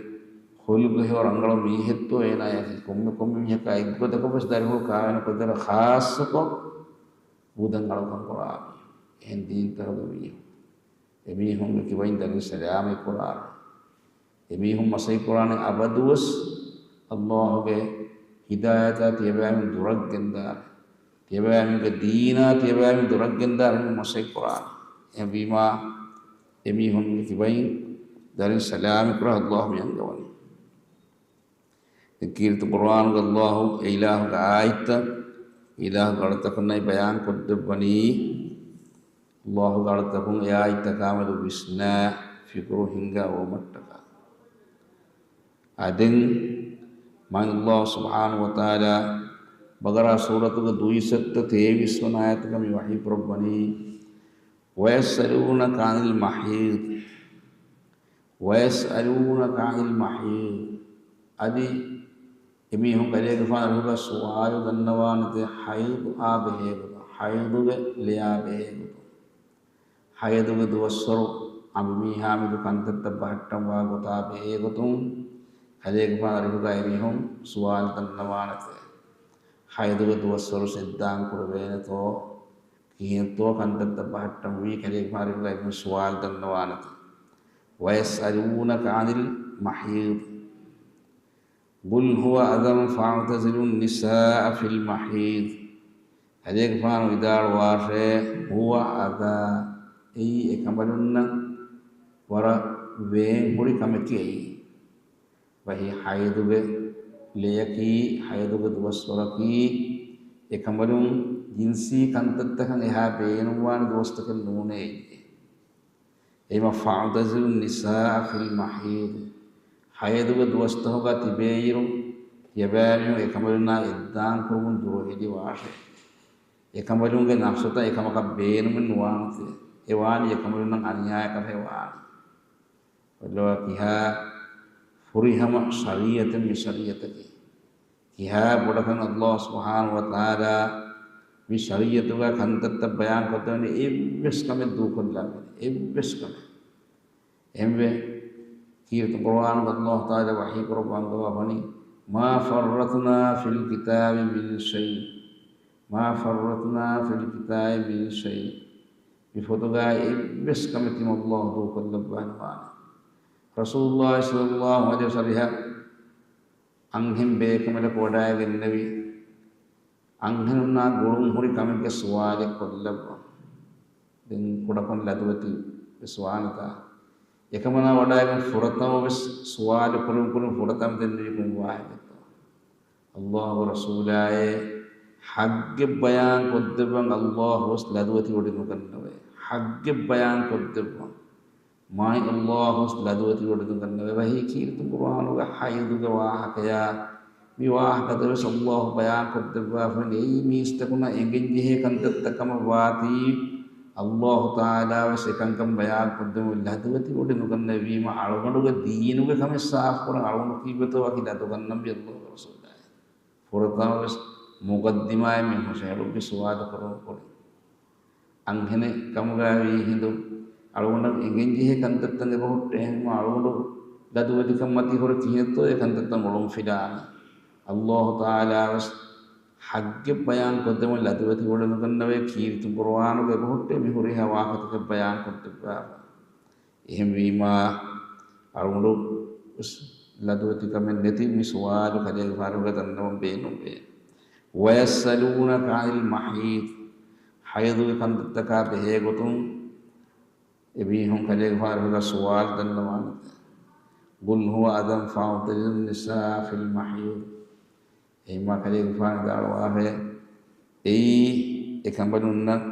ޚުލްޤު ހެޔޮ ރަނގަޅު މީހެއްތޯ އޭނާޔަކީ. ކޮންމެ ކޮންމެ މީހަކާ އެއްގޮތަކަށް ވެސް ދަރިފުޅު ކާވެނި ކުށްދެއްވާ، ޚާއްޞަކޮށް ބުދަށް އަޅުކަން ކުރާ މީހުން. އެހެން ދީންތަކުގެ މީހުން. އެމީހުންގެ ކިބައިން ދަރިން ސަލާމަތް ކުރާނެ. އެމީހުން މަސައްކަތް ކުރާނެ އަބަދުވެސް ﷲ ގެ ހިދާޔަތާ ތިޔަބައިމީހުން ދުރަށް ގެންދާނެ. ތިޔަބައިމީހުންގެ ދީނާ ތިޔަބައިމީހުން ދުރަށް ގެންދާނެ މީހުން މަސައްކަތް ކުރާނެ. އެހެންވީމާ، އެމީހުންގެ ކިބައިން ދަރިން ސަލާމަތް ކުރާ ﷲ މި އަންގަވަނީ. ކީރިތި ޤުރުއާނުގަ ﷲ އެ އިލާހުގެ އާޔަތްތައް، އިލާހުގެ އަޅުތަކުންނާއި ބަޔާން ކޮށްދެއްވަނީ، ﷲގެ އަޅުތަކުން އެ އާޔަތްތަކާމެދު ވިސްނާ ފިކުރު ހިންގާ އޮވުމަށްޓަކާ. އަދި މާތް ﷲ ސުބްޙާނަހޫ ވަތަޢާލާ ބަޤަރާ ސޫރަތުގެ ދުއިސައްތަ ތޭވީސް ވަނަ އާޔަތުގަ މި ވަޙީ ކުރައްވަނީ، وَيَسْأَلُونَكَ عَنِ الْمَحِيضِ، وَيَسْأَلُونَكَ عَنِ الْمَحِيضِ. އަދި އެމީހުން ކަލޭގެފާނު އަރިހުގަ ސުވާލު ދަންނަވާނެތޭ ޙައިޟު އާ ބެހޭ ގޮތުން، ޙައިޟުގެ ލެޔާ ބެހޭ ގޮތުން. ޙައިޟުގެ ދުވަސްވަރު އަނބިމީހާމެދު ކަންތައްތައް ބަހައްޓަންވާ ގޮތާ ބެހޭ ގޮތުން ކަލޭގެފާނު އަރިހުގަ އެމީހުން ސުވާލު ދަންނަވާނެތޭ. ޙައިޟުގެ ދުވަސްވަރު އެއްދާން ކުރެވޭނެތޯ؟ ކިހިނެއްތޯ ކަންތައްތައް ބަހައްޓަންވީ ކަލޭގެފާނު އަރިހުގަ އެމީހުން ސުވާލު ދަންނަވާނެތޭ. وَيَسْأَلُونَكَ عَنِ الْمَحِيضِ، قُلْ هُوَ أَذًى فَاعْتَزِلُوا النِّسَاءَ فِي الْمَحِيضِ. ކަލޭގެފާނު ވިދާޅުވާށޭ، هُوَ أَذًى، އެއީ އެކަނބަލުންނަށް ވަރަށް ވޭން ހުރި ކަމެކޭ. އެއީ ވަހީ ޙައިޟުގެ ލެޔަކީ، ޙައިޟުގެ ދުވަސްވަރަކީ، އެކަނބަލުން ޖިންސީ ކަންތައްތަކަށް އެހާ ބޭނުންވާނެ ދުވަސްތަކެއް ނޫނޭ. އެއީމަ، فَاعْتَزِلُوا النِّسَاءَ فِي الْمَحِيضِ. ޙައިޟުގެ ދުވަސްތަކުގަ ތިބޭއިރު، ތިޔަބައިމީހުން އެކަނބަލުންނާ އެއްދާން ކުރުމުން ދުރުހެލިވާށޭ. އެކަނބަލުންގެ ނަފްސުތައް އެކަމަކަށް ބޭނުމެއް ނުވާނެތޭ. އެ ވާނީ އެކަނބަލުންނަށް އަނިޔާއަކަށޭ ވާނީ. ބައްލަވާ ކިހާ ފުރިހަމަ ޝަރީޢަތެއް މި ޝަރީޢަތަކީ. ކިހާ ބޮޑަކަށް ﷲ ސުބްޙާނަހޫ ވަތަޢާލާ މި ޝަރީޢަތުގަ ކަންތައްތައް ބަޔާން ކޮށްދެވެނީ، އެއްވެސް ކަމެއް ދޫކޮށްލާނެ، އެއްވެސް ކަމެއް. އެހެންވެ، ކީރިތި ޤުރުއާނުގަ ﷲ ތަޢާލާ ވަޙީ ކުރައްވާ އަންގަވާފަނީ، مَا فَرَّطْنَا فِي الْكِتَابِ مِنْ شَيْءٍ، مَا فَرَّطْنَا فِي الْكِتَابِ مِنْ شَيْءٍ. މި ފޮތުގައި އެއްވެސް ކަމެއް ތިމަން ﷲ ދޫކޮށްލައްވާނެ ވާނެ. ރަސޫލުﷲ ޞައްލަﷲު ޢަލައިހި ވަސައްލަމަ އަންހެން ބޭކަނބަލަކު ވަޑައިގެންނެވި، އަންހެނުންނާ ގުޅުން ހުރި ކަމެއްގެ ސުވާލެއް ކޮށްލައްވަން. ދެން ކުޑަކޮށް ލަދުވެތި ވެސް ވާނެތާ. އެކަމަނާ ވަޑައިގެން ފުރަތަމަ ވެސް ސުވާލު ކުރުން ކުރުން ފުރަތަމަ ދެންނެވީ ކޮން ވާހަކައެއްތޯ؟ ﷲގެ ރަސޫލާއޭ، ޙައްޤެއް ބަޔާން ކޮށްދެއްވަން ﷲ ވެސް ލަދުވެތި ވޮޑި ނުގަންނަވޭ. ޙައްޤެއް ބަޔާން ކޮށްދެއްވަން މާތް ﷲ ވެސް ލަދުވެތި ވޮޑި ނުގަންނަވޭ. ވަޙީ ކީރިތި ޤުރުއާނުގަ ޙައިޟުގެ ވާހަކަޔާ، މި ވާހަކަތައް ވެސް ﷲ ބަޔާން ކޮށްދެއްވާފަ އިން. އެއީ މީސްތަކުންނަށް އެނގެންޖެހޭ ކަންތައްތައް ކަމަށް ވާތީ، ﷲ ތަޢާލާ ވެސް އެކަންކަން ބަޔާން ކޮށްދެމުން ލަދުވެތި ވޮޑި ނުގަންނަވީމަ، އަޅުގަނޑުގެ ދީނުގެ ކަމެއް ސާފުކުރަން އަޅުގަނޑު ކީއްވެތޯ ވަކި ލަދުގަންނަންވީ ﷲގެ ރަސޫލާއޭ. ފުރަތަމަ ވެސް މުޤައްދިމާއެއް މި ހުށަހެޅުއްވި ސުވާލު ކުރުން ކުރިން. އަންހެނެއް ކަމުގައި ވީ ހިނދު، އަޅުގަނޑަށް އެނގެންޖެހޭ ކަންތައްތައް އެބަހުއްޓޭ. އެހެންވީމަ އަޅުގަނޑު ލަދުވެތިކަން މަތީ ހުރެ ކިހިނެއްތޯ އެ ކަންތައްތައް އޮޅުން ފިލާނެ. ﷲ ތަޢާލާ ވެސް ޙައްޤެއް ބަޔާން ކޮށްދެމުން ލަދުވެތި ވޮޑި ނުގަންނަވޭ. ކީރިތި ޤުރުއާނުގަ އެބަހުއްޓޭ މި ހުރިހާ ވާހަކަތަކެއް ބަޔާން ކޮށްދެއްވާފަ. އެހެންވީމާ، އަޅުގަނޑު ވެސް ލަދުވެތިކަމެއް ނެތި މި ސުވާލު ކަލޭގެފާނުގެ ދަންނަވަން ބޭނުންވޭ. وَيَسْأَلُونَكَ عَنِ الْمَحِيضِ، ޙައިޟުގެ ކަންތައްތަކާ ބެހޭ ގޮތުން އެމީހުން ކަލޭގެފާނުގެ ސުވާލު ދަންނަވާނެތެ. قُلْ هُوَ أَذًى فَاعْتَزِلُوا النِّسَاءَ فِي الْمَحِيضِ. އެހެންވީމާ ކަލޭގެފާނު ވިދާޅުވާށޭ، އެއީ އެކަނބަލުންނަށް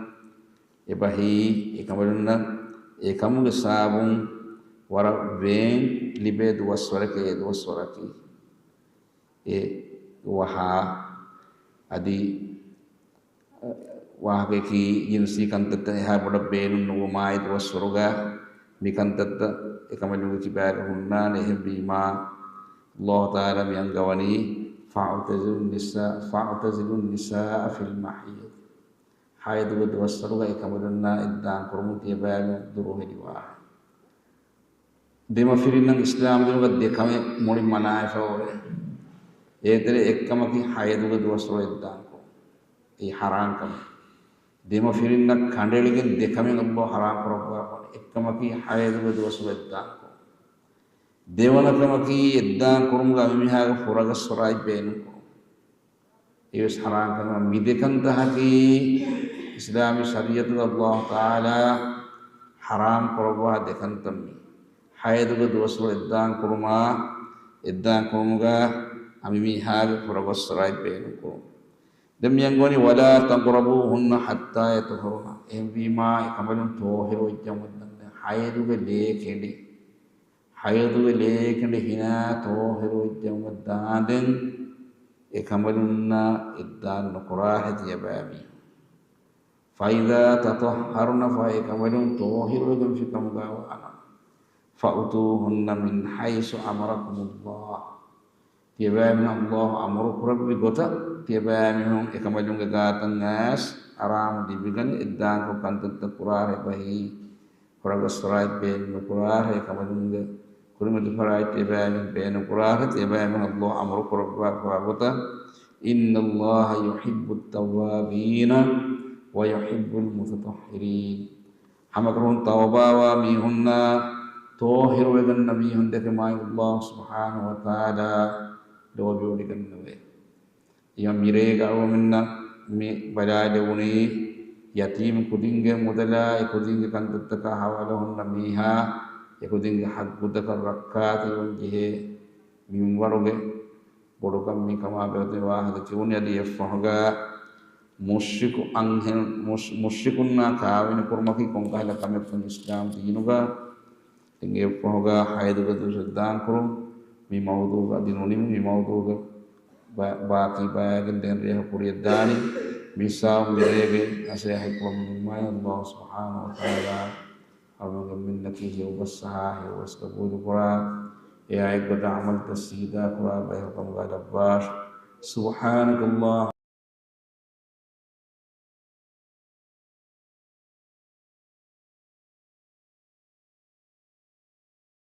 އެބަހީ، އެކަނބަލުންނަށް އެކަމުގެ ސަބަބުން ވަރަށް ވޭން ލިބޭ ދުވަސްވަރެކޭ އެ ދުވަސްވަރަކީ. އެ ވަހާ އަދި، އަ، ވާހަކައަކީ ޖިންސީ ކަންތައްތައް އެހާ ބޮޑަށް ބޭނުން ނުވުމާއި ދުވަސްވަރުގަ މި ކަންތައްތައް އެކަމަލުގެ ކިބާގަ ހުންނާނެ. އެހެންވީމާ، ﷲ ތަޢާލާ މި އަންގަވަނީ، فاعتزلوا النساء، فاعتزلوا النساء في المحيض. ޙައިޟުގެ ދުވަސްވަރުގަ އެކަމަލުންނާ އެއްދާން ކުރުމުން ތިޔަބައިމީހުން ދުރުހެލިވާށޭ. ދެމަފިރިންނަށް އިސްލާމްދީނުގަ ދެކަމެއް މުޅިން މަނާވެފަ އޮވޭ. އޭތެރޭ އެއްކަމަކީ ޙައިޟުގެ ދުވަސްވަރު އެއްދާން ކުރުން. އެއީ ޙަރާންކަމެއް. ދެމަފިރިންނަށް ކަނޑައެޅިގެން ދެކަމެއް ﷲ ޙަރާން ކުރައްވާފަ އޮންނަނީ. އެއްކަމަކީ ޙައިޟުގެ ދުވަސްވަރު އެއްދާން ކުރުން. ދެވަނަ ކަމަކީ އެއްދާން ކުރުމުގަ އަނބިމީހާގެ ފުރަގަސްވަރާއި ބޭނުން ކުރުން. އެވެސް ޙަރާން ކަމެއް. މި ދެކަންތައް އަކީ އިސްލާމީ ޝަރީޢަތުގަ ﷲ ތަޢާލާ ޙަރާމް ކުރައްވާ ދެކަންތައް މީ. ޙައިޟުގެ ދުވަސްވަރު އެއްދާން ކުރުމާ، އެއްދާން ކުރުމުގަ އަނބިމީހާގެ ފުރަގަސްވަރާއި ބޭނުން ކުރުން. ދެން މި އަންގަވަނީ، ولا تقربوهن حتى يطهرن. އެހެންވީމާ، އެކަނބަލުން ޠާހިރުވެއްޖައުމަށް ދާންދެން ޙައިޟުގެ ލޭ ކެނޑި، ޙައިޟުގެ ލޭ ކެނޑި ހިނާ ޠާހިރުވެއްޖައުމަށް ދާންދެން އެކަނބަލުންނާ އެއްދާން ނުކުރާށޭ ތިޔަބައިމީހުން. فإذا تطهرن، ފަހެ އެކަނބަލުން ޠާހިރުވެގެންފި ކަމުގަ ވާނަމަ، فأتوهن من حيث أمركم الله، ތިޔަބައިމީހުން ﷲ އަމުރު ކުރެއްވި ގޮތަށް ތިޔަބައިމީހުން އެކަނބަލުންގެ ގާތަށް އައިސް އަރާމު ލިބިގަނެ އެއްދާންކޮށް ކަންތައްތައް ކުރާށޭ. ބަހީ ފުރަގަސްވަރާއި ބޭނުން ނުކުރާށޭ. އެކަނބަލުންގެ ކުރިމަތި ފަރާތް ތިޔަބައިމީހުން ބޭނުން ކުރާށޭ. ތިޔަބައިމީހުން ﷲ އަމުރު ކުރައްވާފަ ގޮތަށް. إن الله يحب التوابين ويحب المتطهرين. ހަމަކަށަވަރުން ތައުބާވާ މީހުންނާ ޠާހިރުވެގަންނަ މީހުން ދެކެ މާތް ﷲ ސުބްޙާނަހޫ ވަތަޢާލާ ލޯބިވޮޑިގަންނަވައި. އެހެންވީމާ މިރޭގަ އަޅުގަނޑުމެންނަށް މި ބަލާލެވުނީ ޔަތީމް ކުދިންގެ މުދަލާ އެ ކުދިންގެ ކަންތައްތަކާ ހަވާލު ހުންނަ މީހާ އެ ކުދިންގެ ޙައްޤުތަކަށް ރައްކާތެރިވަން ޖެހޭ މިންވަރުގެ ބޮޑުކަން މިކަމާ ބެހޭ ވާހަކަ ކިޔުނީ. އަދި އެއަށްފަހުގަ މުޝްރިކު އަންހެން، މުޝް-، މުޝްރިކުންނާ ކާވެނި ކުރުމަކީ ކޮންކަހަލަ ކަމެއްކަން އިސްލާމް ދީނުގަ އެނގޭ. އެއަށްފަހުގަ ޙައިޟުގެ ދުވަސް އެއްދާން ކުރުން. މި މައުޟޫޢު އަދި ނުނިމި. މި މައުޟޫޢުގެ ބާ-، ބާކީ ބަޔާން ދެން ރޭހަ ކުރިޔަށް ދާނީ. މިސާލު މިރޭގެ އަސޭހަތްކޮށް ނިންމާނީ. ﷲ ސުބްޙާނަހޫ ވަތަޢާލާ އަޅުގަނޑުމެންނަކީ ހެޔޮބަސް ހަދާ، ހެޔޮބަސް ޤަބޫލުކުރާ، އެއާއެއްގޮތަށް ޢަމަލުތައް ސީދާކުރާ ބަޔަކު ކަމުގަ ލައްވާށި. سبحانك اللهم